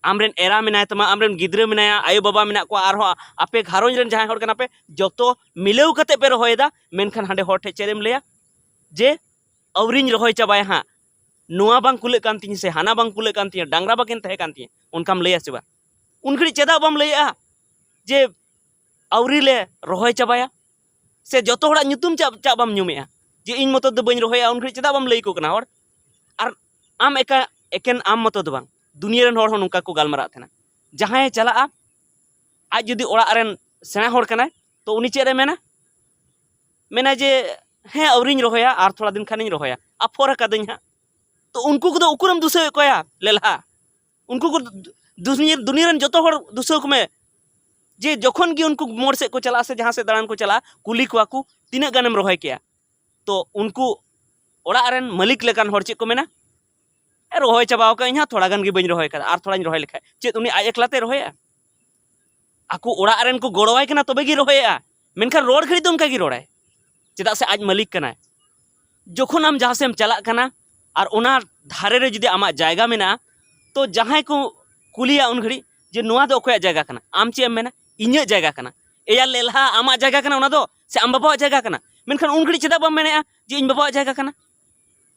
ᱟᱢᱨᱮᱱ ᱮᱨᱟ ᱢᱮᱱᱟᱭ ᱛᱟᱢᱟ, ᱟᱢᱨᱮᱱ ᱜᱤᱫᱽᱨᱟᱹ ᱢᱮᱱᱟᱭᱟ, ᱟᱭᱳᱼᱵᱟᱵᱟ ᱢᱮᱱᱟᱜ ᱠᱚᱣᱟ, ᱟᱨᱦᱚᱸ ᱟᱯᱮ ᱜᱷᱟᱨᱚᱸᱡᱽ ᱨᱮᱱ ᱡᱟᱦᱟᱸᱭ ᱦᱚᱲ ᱠᱟᱱᱟ ᱯᱮ, ᱡᱚᱛᱚ ᱢᱤᱞᱟᱹᱣ ᱠᱟᱛᱮ ᱯᱮ ᱨᱚᱦᱚᱭᱮᱫᱟ᱾ ᱢᱮᱱᱠᱷᱟᱱ ᱦᱟᱸᱰᱮ ᱦᱚᱲ ᱴᱷᱮᱱ ᱪᱮᱫ ᱮᱢ ᱞᱟᱹᱭᱟ? ᱡᱮ ᱟᱹᱣᱨᱤᱧ ᱨᱚᱦᱚᱭ ᱪᱟᱵᱟᱭᱟ ᱦᱟᱸᱜ, ᱱᱚᱣᱟ ᱵᱟᱝ ᱠᱩᱞᱟᱹᱜ ᱠᱟᱱ ᱛᱤᱧᱟᱹ ᱥᱮ ᱦᱟᱱᱟ ᱵᱟᱝ ᱠᱩᱞᱟᱹᱜ ᱠᱟᱱ ᱛᱤᱧᱟᱹ, ᱰᱟᱝᱨᱟ ᱵᱟᱹᱠᱤᱱ ᱛᱟᱦᱮᱸ ᱠᱟᱱ ᱛᱤᱧᱟᱹ, ᱚᱱᱠᱟᱢ ᱞᱟᱹᱭᱟ ᱥᱮ ᱵᱟᱝ? ᱩᱱ ᱜᱷᱟᱹᱲᱤᱡ ᱪᱮᱫᱟᱜ ᱵᱟᱢ ᱞᱟᱹᱭᱮᱜᱼᱟ ᱡᱮ ᱟᱹᱣᱨᱤ ᱞᱮ ᱨᱚᱦᱚᱭ ᱪᱟᱵᱟᱭᱟ? ᱥᱮ ᱡᱚᱛᱚ ᱦᱚᱲᱟᱜ ᱧᱩᱛᱩᱢ ᱪᱟᱜ, ᱪᱟᱜ ᱵᱟᱢ ᱧᱩᱢᱮᱜᱼᱟ ᱡᱮ ᱤᱧ ᱢᱚᱛᱚ ᱫᱚ ᱵᱟᱹᱧ ᱨᱚᱦᱚᱭᱟ? ᱩᱱ ᱜᱷᱟᱹᱲᱤᱡ ᱪᱮᱫᱟᱜ ᱵᱟᱢ ᱞᱟᱹᱭ ᱟᱠᱚ ᱠᱟᱱᱟ ᱦᱚᱲ? ᱟᱨ ᱟᱢ ᱮᱠᱟ-, ᱮᱠᱮᱱ ᱟᱢ ᱢᱚᱛᱚ ᱫᱚ ᱵᱟᱝ, ᱫᱩᱱᱤᱭᱟᱹ ᱨᱮᱱ ᱦᱚᱲ ᱦᱚᱸ ᱱᱚᱝᱠᱟ ᱠᱚ ᱜᱟᱞᱢᱟᱨᱟᱜ ᱛᱟᱦᱮᱱᱟ᱾ ᱡᱟᱦᱟᱸᱭᱮ ᱪᱟᱞᱟᱜᱼᱟ, ᱟᱡ ᱡᱩᱫᱤ ᱚᱲᱟᱜ ᱨᱮᱱ ᱥᱮᱬᱟ ᱦᱚᱲ ᱠᱟᱱᱟᱭ, ᱛᱚ ᱩᱱᱤ ᱪᱮᱫ ᱮ ᱢᱮᱱᱟ? ᱢᱮᱱᱟ ᱡᱮ, "ᱦᱮᱸ, ᱟᱹᱣᱨᱤᱧ ᱨᱚᱦᱚᱭᱟ, ᱟᱨ ᱛᱷᱚᱲᱟ ᱫᱤᱱ ᱠᱷᱟᱱᱤᱧ ᱨᱚᱦᱚᱭᱟ, ᱟᱯᱷᱚᱨ ᱟᱠᱟᱫᱟᱹᱧ ᱦᱟᱸᱜ᱾" ᱛᱚ ᱩᱱᱠᱩ ᱠᱚᱫᱚ ᱩᱠᱩᱨᱮᱢ ᱫᱩᱥᱟᱹᱣᱮᱫ ᱠᱚᱣᱟ ᱞᱮᱞᱦᱟ? ᱩᱱᱠᱩ ᱠᱚ ᱫᱩ-, ᱫᱩᱱᱤᱭᱟᱹ, ᱫᱩᱱᱤᱭᱟᱹ ᱨᱮᱱ ᱡᱚᱛᱚ ᱦᱚᱲ ᱫᱩᱥᱟᱹᱣ ᱠᱚᱢᱮ, ᱡᱮ ᱡᱚᱠᱷᱚᱱ ᱜᱮ ᱩᱱᱠᱩ ᱢᱳᱲ ᱥᱮᱫ ᱠᱚ ᱪᱟᱞᱟᱜᱼᱟ ᱥᱮ ᱡᱟᱦᱟᱸ ᱥᱮᱫ ᱫᱟᱬᱟᱱ ᱠᱚ ᱪᱟᱞᱟᱜᱼᱟ, ᱠᱩᱞᱤ ᱠᱚᱣᱟ ᱠᱚ, "ᱛᱤᱱᱟᱹᱜ ᱜᱟᱱᱮᱢ ᱨᱚᱦᱚᱭ ᱠᱮᱜᱼᱟ?" ᱛᱚ ᱩᱱᱠᱩ ᱚᱲᱟᱜ ᱨᱮᱱ ᱢᱟᱹᱞᱤᱠ ᱞᱮᱠᱟᱱ ᱦᱚᱲ ᱪᱮᱫ ᱠᱚ ᱢᱮᱱᱟ? "ᱮ, ᱨᱚᱦᱚᱭ ᱪᱟᱵᱟᱣ ᱠᱟᱜ ᱟᱹᱧ ᱦᱟᱸᱜ, ᱛᱷᱚᱲᱟ ᱜᱟᱱ ᱜᱮ ᱵᱟᱹᱧ ᱨᱚᱦᱚᱭ ᱠᱟᱫᱟ, ᱟᱨ ᱛᱷᱚᱲᱟᱧ ᱨᱚᱦᱚᱭ ᱞᱮᱠᱷᱟᱡ᱾" ᱪᱮᱫ ᱩᱱᱤ ᱟᱡ ᱮᱠᱞᱟ ᱛᱮᱭ ᱨᱚᱦᱚᱭᱟ? ᱟᱠᱚ ᱚᱲᱟᱜ ᱨᱮᱱ ᱠᱚ ᱜᱚᱲᱚᱣᱟᱭ ᱠᱟᱱᱟ, ᱛᱚᱵᱮ ᱜᱮ ᱨᱚᱦᱚᱭᱮᱜᱼᱟ, ᱢᱮᱱᱠᱷᱟᱱ ᱨᱚᱲ ᱜᱷᱟᱹᱲᱤᱡ ᱫᱚ ᱚᱱᱠᱟ ᱜᱮ ᱨᱚᱲᱟᱭ, ᱪᱮᱫᱟᱜ ᱥᱮ ᱟᱡ ᱢᱟᱹᱞᱤᱠ ᱠᱟᱱᱟᱭ᱾ ᱡᱚᱠᱷᱚᱱ ᱟᱢ ᱡᱟᱦᱟᱸ ᱥᱮᱫ ᱮᱢ ᱪᱟᱞᱟᱜ ᱠᱟᱱᱟ ᱟᱨ ᱚᱱᱟ ᱫᱷᱟᱨᱮ ᱨᱮ ᱡᱩᱫᱤ ᱟᱢᱟᱜ ᱡᱟᱭᱜᱟ ᱢᱮᱱᱟᱜᱼᱟ, ᱛᱚ ᱡᱟᱦᱟᱸᱭ ᱠᱚ ᱠᱩᱞᱤᱭᱟ ᱩᱱ ᱜᱷᱟᱹᱲᱤᱡ ᱡᱮ ᱱᱚᱣᱟ ᱫᱚ ᱚᱠᱚᱭᱟᱜ ᱡᱟᱭᱜᱟ ᱠᱟᱱᱟ, ᱟᱢ ᱪᱮᱫ ᱮᱢ ᱢᱮᱱᱟ? ᱤᱧᱟᱹᱜ ᱡᱟᱭᱜᱟ ᱠᱟᱱᱟ᱾ ᱮᱭᱟ ᱞᱮᱞᱦᱟ, ᱟᱢᱟᱜ ᱡᱟᱭᱜᱟ ᱠᱟᱱᱟ ᱚᱱᱟ ᱫᱚ, ᱥᱮ ᱟᱢ ᱵᱟᱵᱟᱣᱟᱜ ᱡᱟᱭᱜᱟ ᱠᱟᱱᱟ? ᱢᱮᱱᱠᱷᱟᱱ ᱩᱱ ᱜᱷᱟᱹᱲᱤᱡ ᱪᱮᱫᱟᱜ ᱵᱟᱢ ᱢᱮᱱᱮᱜᱼᱟ ᱡᱮ ᱤᱧ ᱵᱟᱵᱟᱣᱟᱜ ᱡᱟᱭᱜᱟ ᱠᱟᱱᱟ?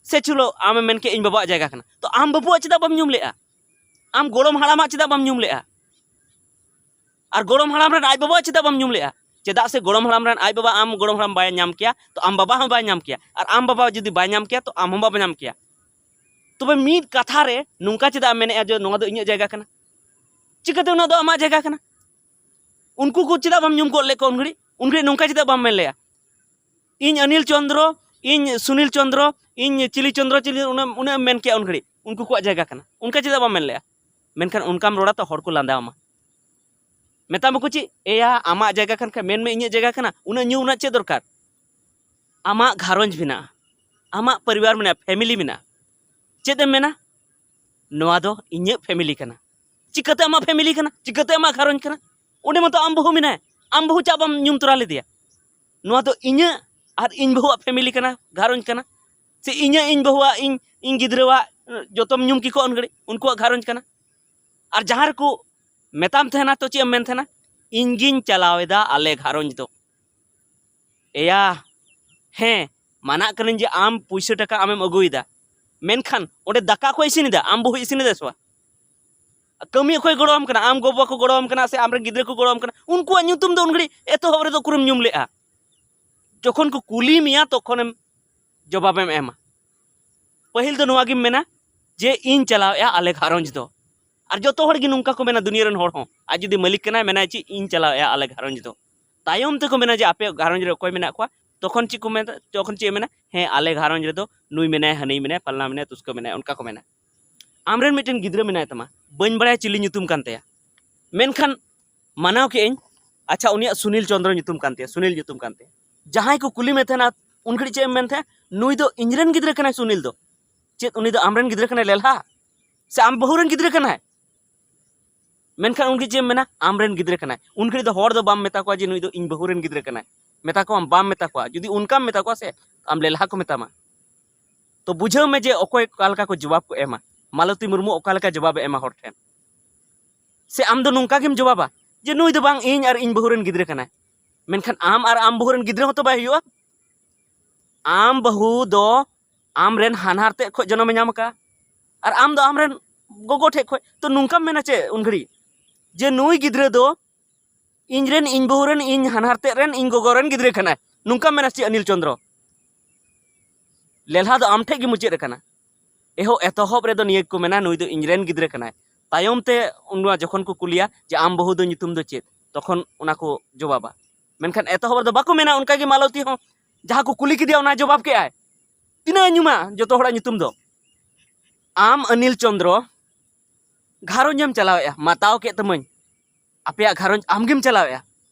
ᱥᱮ ᱪᱚᱞᱚ ᱟᱢᱮᱢ ᱢᱮᱱ ᱠᱮᱫ ᱤᱧ ᱵᱟᱵᱟᱣᱟᱜ ᱡᱟᱭᱜᱟ ᱠᱟᱱᱟ, ᱛᱚ ᱟᱢ ᱵᱟᱵᱩᱣᱟᱜ ᱪᱮᱫᱟᱜ ᱵᱟᱢ ᱧᱩᱢ ᱞᱮᱜᱼᱟ? ᱟᱢ ᱜᱚᱲᱚᱢ ᱦᱟᱲᱟᱢᱟᱜ ᱪᱮᱫᱟᱜ ᱵᱟᱢ ᱧᱩᱢ ᱞᱮᱜᱼᱟ? ᱟᱨ ᱜᱚᱲᱚᱢ ᱦᱟᱲᱟᱢ ᱨᱮᱱ ᱟᱡ ᱵᱟᱵᱟᱣᱟᱜ ᱪᱮᱫᱟᱜ ᱵᱟᱢ ᱧᱩᱢ ᱞᱮᱜᱼᱟ? ᱪᱮᱫᱟᱜ ᱥᱮ ᱜᱚᱲᱚᱢ ᱦᱟᱲᱟᱢ ᱨᱮᱱ ᱟᱡ ᱵᱟᱵᱟ, ᱟᱢ ᱜᱚᱲᱚᱢ ᱦᱟᱲᱟᱢ ᱵᱟᱭ ᱧᱟᱢ ᱠᱮᱭᱟ, ᱛᱚ ᱟᱢ ᱵᱟᱵᱟ ᱦᱚᱸ ᱵᱟᱭ ᱧᱟᱢ ᱠᱮᱭᱟ, ᱟᱨ ᱟᱢ ᱵᱟᱵᱟ ᱡᱩᱫᱤ ᱵᱟᱭ ᱧᱟᱢ ᱠᱮᱭᱟ, ᱛᱚ ᱟᱢ ᱦᱚᱸ ᱵᱟᱢ ᱧᱟᱢ ᱠᱮᱭᱟ᱾ ᱛᱚᱵᱮ ᱢᱤᱫ ᱠᱟᱛᱷᱟ ᱨᱮ ᱱᱚᱝᱠᱟ ᱪᱮᱫᱟᱜ ᱮᱢ ᱢᱮᱱᱮᱜᱼᱟ ᱡᱮ ᱱᱚᱣᱟ ᱫᱚ ᱤᱧᱟᱹᱜ ᱡᱟᱭᱜᱟ ᱠᱟᱱᱟ? ᱪᱤᱠᱟᱹᱛᱮ ᱚᱱᱟ ᱫᱚ ᱟᱢᱟᱜ ᱡᱟᱭᱜᱟ ᱠᱟᱱᱟ? ᱩᱱᱠᱩ ᱠᱚ ᱪᱮᱫᱟᱜ ᱵᱟᱢ ᱧᱩᱢ ᱜᱚᱫ ᱞᱮᱫ ᱠᱚᱣᱟ ᱩᱱ ᱜᱷᱟᱹᱲᱤᱡ? ᱩᱱ ᱜᱷᱟᱹᱲᱤᱡ ᱱᱚᱝᱠᱟ ᱪᱮᱫᱟᱜ ᱵᱟᱢ ᱢᱮᱱ ᱞᱮᱜᱼᱟ, "ᱤᱧ ᱚᱱᱤᱞ ᱪᱚᱸᱫᱽᱨᱚ, ᱤᱧ ᱥᱩᱱᱤᱞ ᱪᱚᱸᱫᱽᱨᱚ, ᱤᱧ ᱪᱤᱞᱤ ᱪᱚᱸᱫᱽᱨᱚ, ᱪᱤᱞᱤ", ᱩᱱᱟᱹᱜ ᱩᱱᱟᱹᱜ ᱮᱢ ᱢᱮᱱ ᱠᱮᱭᱟ ᱩᱱ ᱜᱷᱟᱹᱲᱤᱡ, ᱩᱱᱠᱩ ᱠᱚᱣᱟᱜ ᱡᱟᱭᱜᱟ ᱠᱟᱱᱟ, ᱚᱱᱠᱟ ᱪᱮᱫᱟᱜ ᱵᱟᱢ ᱢᱮᱱ ᱞᱮᱜᱼᱟ? ᱢᱮᱱᱠᱷᱟᱱ ᱚᱱᱠᱟᱢ ᱨᱚᱲᱟ ᱛᱚ ᱦᱚᱲ ᱠᱚ ᱞᱟᱸᱫᱟ ᱟᱢᱟ, ᱢᱮᱛᱟᱢᱟ ᱠᱚ ᱪᱮᱫ, "ᱮᱭᱟ, ᱟᱢᱟᱜ ᱡᱟᱭᱜᱟ ᱠᱟᱱ ᱠᱷᱟᱱ ᱢᱮᱱ ᱢᱮ, ᱤᱧᱟᱹᱜ ᱡᱟᱭᱜᱟ ᱠᱟᱱᱟ, ᱩᱱᱟᱹᱜ ᱧᱩ ᱨᱮᱱᱟᱜ ᱪᱮᱫ ᱫᱚᱨᱠᱟᱨ? ᱟᱢᱟᱜ ᱜᱷᱟᱨᱚᱸᱡᱽ ᱢᱮᱱᱟᱜᱼᱟ, ᱟᱢᱟᱜ ᱯᱚᱨᱤᱵᱟᱨ ᱢᱮᱱᱟᱜᱼᱟ, ᱯᱷᱮᱢᱤᱞᱤ ᱢᱮᱱᱟᱜᱼᱟ, ᱪᱮᱫ ᱮᱢ ᱢᱮᱱᱟ? ᱱᱚᱣᱟ ᱫᱚ ᱤᱧᱟᱹᱜ ᱯᱷᱮᱢᱤᱞᱤ ᱠᱟᱱᱟ᱾" ᱪᱤᱠᱟᱹᱛᱮ ᱟᱢᱟᱜ ᱯᱷᱮᱢᱤᱞᱤ ᱠᱟᱱᱟ? ᱪᱤᱠᱟᱹᱛᱮ ᱟᱢᱟᱜ ᱜᱷᱟᱨᱚᱸᱡᱽ ᱠᱟᱱᱟ? ᱚᱸᱰᱮ ᱢᱟᱛᱚ ᱟᱢ ᱵᱟᱹᱦᱩ ᱢᱮᱱᱟᱭ, ᱟᱢ ᱵᱟᱹᱦᱩ ᱪᱟᱜ ᱵᱟᱢ ᱧᱩᱢ ᱛᱚᱨᱟ ᱞᱮᱫᱮᱭᱟ? ᱱᱚᱣᱟ ᱫᱚ ᱤᱧᱟᱹᱜ ᱟᱨ ᱤᱧ ᱵᱟᱹᱦᱩᱣᱟᱜ ᱯᱷᱮᱢᱤᱞᱤ ᱠᱟᱱᱟ, ᱜᱷᱟᱨᱚᱸᱡᱽ ᱠᱟᱱᱟ᱾ ᱥᱮ ᱤᱧᱟᱹᱜ, ᱤᱧ ᱵᱟᱹᱦᱩᱣᱟᱜ, ᱤᱧ ᱤᱧ ᱜᱤᱫᱽᱨᱟᱹᱣᱟᱜ ᱡᱚᱛᱚᱢ ᱧᱩᱢ ᱠᱮᱠᱚᱣᱟ ᱩᱱ ᱜᱷᱟᱹᱲᱤᱡ, ᱩᱱᱠᱩᱣᱟᱜ ᱜᱷᱟᱨᱚᱸᱡᱽ ᱠᱟᱱᱟ᱾ ᱟᱨ ᱡᱟᱦᱟᱸ ᱨᱮᱠᱚ ᱢᱮᱛᱟᱢ ᱛᱟᱦᱮᱱᱟ ᱛᱚ ᱪᱮᱫ ᱮᱢ ᱢᱮᱱ ᱛᱟᱦᱮᱱᱟ? "ᱤᱧ ᱜᱤᱧ ᱪᱟᱞᱟᱣ ᱮᱫᱟ ᱟᱞᱮ ᱜᱷᱟᱨᱚᱸᱡᱽ ᱫᱚ᱾" ᱮᱭᱟ, ᱦᱮᱸ, ᱢᱟᱱᱟᱜ ᱠᱟᱹᱱᱟᱹᱧ ᱡᱮ ᱟᱢ ᱯᱩᱭᱥᱟᱹ ᱴᱟᱠᱟ ᱟᱢᱮᱢ ᱟᱹᱜᱩᱭᱮᱫᱟ, ᱢᱮᱱᱠᱷᱟᱱ ᱚᱸᱰᱮ ᱫᱟᱠᱟ ᱚᱠᱚᱭ ᱤᱥᱤᱱ ᱮᱫᱟ? ᱟᱢ ᱵᱟᱹᱦᱩᱭ ᱤᱥᱤᱱ ᱮᱫᱟ ᱥᱮ ᱵᱟᱝ? ᱠᱟᱹᱢᱤ ᱚᱠᱚᱭ ᱜᱚᱲᱚᱣᱟᱢ ᱠᱟᱱᱟ? ᱟᱢ ᱜᱚ ᱵᱟᱵᱟ ᱠᱚ ᱜᱚᱲᱚᱣᱟᱢ ᱠᱟᱱᱟ ᱥᱮ ᱟᱢᱨᱮᱱ ᱜᱤᱫᱽᱨᱟᱹ ᱠᱚ ᱜᱚᱲᱚᱣᱟᱢ ᱠᱟᱱᱟ? ᱩᱱᱠᱩᱣᱟᱜ ᱧᱩᱛᱩᱢ ᱫᱚ ᱩᱱ ᱜᱷᱟᱹᱲᱤᱡ ᱮᱛᱚᱦᱚᱵ ᱨᱮᱫᱚ ᱩᱠᱩᱨᱮᱢ ᱧᱩᱢ ᱞᱮᱜᱼᱟ? ᱡᱚᱠᱷᱚᱱ ᱠᱚ ᱠᱩᱞᱤ ᱢᱮᱭᱟ ᱛᱚᱠᱷᱚᱱᱮᱢ ᱡᱚᱵᱟᱵᱮᱢ ᱮᱢᱟ᱾ ᱯᱟᱹᱦᱤᱞ ᱫᱚ ᱱᱚᱣᱟ ᱜᱮᱢ ᱢᱮᱱᱟ ᱡᱮ, "ᱤᱧ ᱪᱟᱞᱟᱣᱮᱜᱼᱟ ᱟᱞᱮ ᱜᱷᱟᱨᱚᱸᱡᱽ ᱫᱚ᱾" ᱟᱨ ᱡᱚᱛᱚ ᱦᱚᱲ ᱜᱮ ᱱᱚᱝᱠᱟ ᱠᱚ ᱢᱮᱱᱟ, ᱫᱩᱱᱤᱭᱟᱹ ᱨᱮᱱ ᱦᱚᱲ ᱦᱚᱸ᱾ ᱟᱨ ᱡᱩᱫᱤ ᱢᱟᱹᱞᱤᱠ ᱠᱟᱱᱟᱭ, ᱢᱮᱱᱟᱭ ᱪᱮᱫ, "ᱤᱧ ᱪᱟᱞᱟᱣᱮᱜᱼᱟ ᱟᱞᱮ ᱜᱷᱟᱨᱚᱸᱡᱽ ᱫᱚ᱾" ᱛᱟᱭᱚᱢ ᱛᱮᱠᱚ ᱢᱮᱱᱟ ᱡᱮ, "ᱟᱯᱮᱭᱟᱜ ᱜᱷᱟᱨᱚᱸᱡᱽ ᱨᱮ ᱚᱠᱚᱭ ᱢᱮᱱᱟᱜ ᱠᱚᱣᱟ?" ᱛᱚᱠᱷᱚᱱ ᱪᱮᱫ ᱠᱚ ᱢᱮᱱᱟ? ᱛᱚᱠᱷᱚᱱ ᱪᱮᱫ ᱮ ᱢᱮᱱᱟ? "ᱦᱮᱸ, ᱟᱞᱮ ᱜᱷᱟᱨᱚᱸᱡᱽ ᱨᱮᱫᱚ ᱱᱩᱭ ᱢᱮᱱᱟᱭᱟ, ᱦᱟᱹᱱᱤ ᱢᱮᱱᱟᱭᱟ, ᱯᱷᱟᱞᱱᱟ ᱢᱮᱱᱟᱭᱟ, ᱛᱩᱥᱠᱟᱹ ᱢᱮᱱᱟᱭᱟ", ᱚᱱᱠᱟ ᱠᱚ ᱢᱮᱱᱟ᱾ ᱟᱢᱨᱮᱱ ᱢᱤᱫᱴᱮᱱ ᱜᱤᱫᱽᱨᱟᱹ ᱢᱮᱱᱟᱭ ᱛᱟᱢᱟ, ᱵᱟᱹᱧ ᱵᱟᱲᱟᱭᱟ ᱪᱤᱞᱤ ᱧᱩᱛᱩᱢ ᱠᱟᱱ ᱛᱟᱭᱟ, ᱢᱮᱱᱠᱷᱟᱱ ᱢᱟᱱᱟᱣ ᱠᱮᱜ ᱟᱹᱧ, ᱟᱪᱪᱷᱟ, ᱩᱱᱤᱭᱟᱜ ᱥᱩᱱᱤᱞ ᱪᱚᱸᱫᱽᱨᱚ ᱧᱩᱛᱩᱢ ᱠᱟᱱ ᱛᱟᱭᱟ, ᱥᱩᱱᱤᱞ ᱧᱩᱛᱩᱢ ᱠᱟᱱ ᱛᱟᱭᱟ᱾ ᱡᱟᱦᱟᱸᱭ ᱠᱚ ᱠᱩᱞᱤ ᱢᱮ ᱛᱟᱦᱮᱱᱟ, ᱩᱱ ᱜᱷᱟᱹᱲᱤᱡ ᱪᱮᱫ ᱮᱢ ᱢᱮᱱ ᱛᱟᱦᱮᱸᱫ? "ᱱᱩᱭ ᱫᱚ ᱤᱧᱨᱮᱱ ᱜᱤᱫᱽᱨᱟᱹ ᱠᱟᱱᱟᱭ, ᱥᱩᱱᱤᱞ ᱫᱚ᱾" ᱪᱮᱫ ᱩᱱᱤ ᱫᱚ ᱟᱢᱨᱮᱱ ᱜᱤᱫᱽᱨᱟᱹ ᱠᱟᱱᱟᱭ ᱞᱮᱞᱦᱟ? ᱥᱮ ᱟᱢ ᱵᱟᱹᱦᱩ ᱨᱮᱱ ᱜᱤᱫᱽᱨᱟᱹ ᱠᱟᱱᱟᱭ? ᱢᱮᱱᱠᱷᱟᱱ ᱩᱱ ᱜᱷᱟᱹᱲᱤᱡ ᱪᱮᱫ ᱮᱢ ᱢᱮᱱᱟ? "ᱟᱢᱨᱮᱱ ᱜᱤᱫᱽᱨᱟᱹ ᱠᱟᱱᱟᱭ᱾" ᱩᱱ ᱜᱷᱟᱹᱲᱤᱡ ᱫᱚ ᱦᱚᱲ ᱫᱚ ᱵᱟᱢ ᱢᱮᱛᱟ ᱠᱚᱣᱟ ᱡᱮ, "ᱱᱩᱭ ᱫᱚ ᱤᱧ ᱵᱟᱹᱦᱩ ᱨᱮᱱ ᱜᱤᱫᱽᱨᱟᱹ ᱠᱟᱱᱟᱭ", ᱢᱮᱛᱟ ᱠᱚᱣᱟᱢ, ᱵᱟᱢ ᱢᱮᱛᱟ ᱠᱚᱣᱟ᱾ ᱡᱩᱫᱤ ᱚᱱᱠᱟᱢ ᱢᱮᱛᱟ ᱠᱚᱣᱟ ᱥᱮ, ᱟᱢ ᱞᱮᱞᱦᱟ ᱠᱚ ᱢᱮᱛᱟᱢᱟ᱾ ᱛᱚ ᱵᱩᱡᱷᱟᱹᱣ ᱢᱮ ᱡᱮ ᱚᱠᱚᱭ ᱚᱠᱟ ᱞᱮᱠᱟ ᱠᱚ ᱡᱚᱵᱟᱵ ᱠᱚ ᱮᱢᱟ᱾ ᱢᱟᱞᱚᱛᱤ ᱢᱩᱨᱢᱩ ᱚᱠᱟ ᱞᱮᱠᱟ ᱡᱚᱵᱟᱵᱮ ᱮᱢᱟ ᱦᱚᱲ ᱴᱷᱮᱱ? ᱥᱮ ᱟᱢ ᱫᱚ ᱱᱚᱝᱠᱟ ᱜᱮᱢ ᱡᱚᱵᱟᱵᱟ ᱡᱮ ᱱᱩᱭ ᱫᱚ ᱵᱟᱝ, ᱤᱧ ᱟᱨ ᱤᱧ ᱵᱟᱹᱦᱩ ᱨᱮᱱ ᱜᱤᱫᱽᱨᱟᱹ ᱠᱟᱱᱟᱭ? ᱢᱮᱱᱠᱷᱟᱱ ᱟᱢ ᱟᱨ ᱟᱢ ᱵᱟᱹᱦᱩ ᱨᱮᱱ ᱜᱤᱫᱽᱨᱟᱹ ᱦᱚᱸᱛᱚ ᱵᱟᱭ ᱦᱩᱭᱩᱜᱼᱟ᱾ ᱟᱢ ᱵᱟᱹᱦᱩ ᱫᱚ ᱟᱢ ᱨᱮᱱ ᱦᱟᱱᱦᱟᱨ ᱛᱮᱫ ᱠᱷᱚᱱ ᱡᱚᱱᱚᱢᱮ ᱧᱟᱢ ᱟᱠᱟᱫᱼᱟ, ᱟᱨ ᱟᱢ ᱫᱚ ᱟᱢ ᱨᱮᱱ ᱜᱚᱜᱚ ᱴᱷᱮᱡ ᱠᱷᱚᱱ᱾ ᱛᱚ ᱱᱚᱝᱠᱟᱢ ᱢᱮᱱᱟ ᱪᱮᱫ ᱩᱱ ᱜᱷᱟᱹᱲᱤᱡ ᱡᱮ ᱱᱩᱭ ᱜᱤᱫᱽᱨᱟᱹ ᱫᱚ ᱤᱧ ᱨᱮᱱ, ᱤᱧ ᱵᱟᱹᱦᱩ ᱨᱮᱱ, ᱤᱧ ᱦᱟᱱᱦᱟᱨ ᱛᱮᱫ ᱨᱮᱱ, ᱤᱧ ᱜᱚᱜᱚ ᱨᱮᱱ ᱜᱤᱫᱽᱨᱟᱹ ᱠᱟᱱᱟᱭ, ᱱᱚᱝᱠᱟᱢ ᱢᱮᱱᱟ ᱪᱮᱫ ᱚᱱᱤᱞ ᱪᱚᱸᱫᱽᱨᱚ? ᱞᱮᱞᱦᱟ ᱫᱚ ᱟᱢ ᱴᱷᱮᱡ ᱜᱮ ᱢᱩᱪᱟᱹᱫ ᱟᱠᱟᱱᱟ᱾ ᱮᱦᱚᱵ, ᱮᱛᱚᱦᱚᱵ ᱨᱮᱫᱚ ᱱᱤᱭᱟᱹ ᱜᱮᱠᱚ ᱢᱮᱱᱟ, "ᱱᱩᱭ ᱫᱚ ᱤᱧ ᱨᱮᱱ ᱜᱤᱫᱽᱨᱟᱹ ᱠᱟᱱᱟᱭ᱾" ᱛᱟᱭᱚᱢ ᱛᱮ ᱩᱱᱟ ᱡᱚᱠᱷᱚᱱ ᱠᱚ ᱠᱩᱞᱤᱭᱟ ᱡᱮ, "ᱟᱢ ᱵᱟᱹᱦᱩ ᱫᱚ ᱧᱩᱛᱩᱢ ᱫᱚ ᱪᱮᱫ?" ᱛᱚᱠᱷᱚᱱ ᱚᱱᱟ ᱠᱚ ᱡᱚᱵᱟᱵᱟ᱾ ᱢᱮᱱᱠᱷᱟᱱ ᱮᱛᱚᱦᱚᱵ ᱨᱮᱫᱚ ᱵᱟᱠᱚ ᱢᱮᱱᱟ᱾ ᱚᱱᱠᱟ ᱜᱮ ᱢᱟᱞᱚᱛᱤ ᱦᱚᱸ ᱡᱟᱦᱟᱸ ᱠᱚ ᱠᱩᱞᱤ ᱠᱮᱫᱮᱭᱟ, ᱚᱱᱟ ᱡᱚᱵᱟᱵ ᱠᱮᱜᱼᱟᱭ᱾ ᱛᱤᱱᱟᱹᱜ ᱧᱩᱢᱟ ᱡᱚᱛᱚ ᱦᱚᱲᱟᱜ ᱧᱩᱛᱩᱢ ᱫᱚ? ᱟᱢ ᱚᱱᱤᱞ ᱪᱚᱸᱫᱽᱨᱚ ᱜᱷᱟᱨᱚᱸᱡᱽ ᱮᱢ ᱪᱟᱞᱟᱣᱮᱫᱼᱟ, ᱢᱟᱛᱟᱣ ᱠᱮᱫ ᱛᱟᱢᱟᱹᱧ, ᱟᱯᱮᱭᱟᱜ ᱜᱷᱟᱨᱚᱸᱡᱽ ᱟᱢᱜᱮᱢ ᱪᱟᱞᱟᱣᱮᱫᱼᱟ,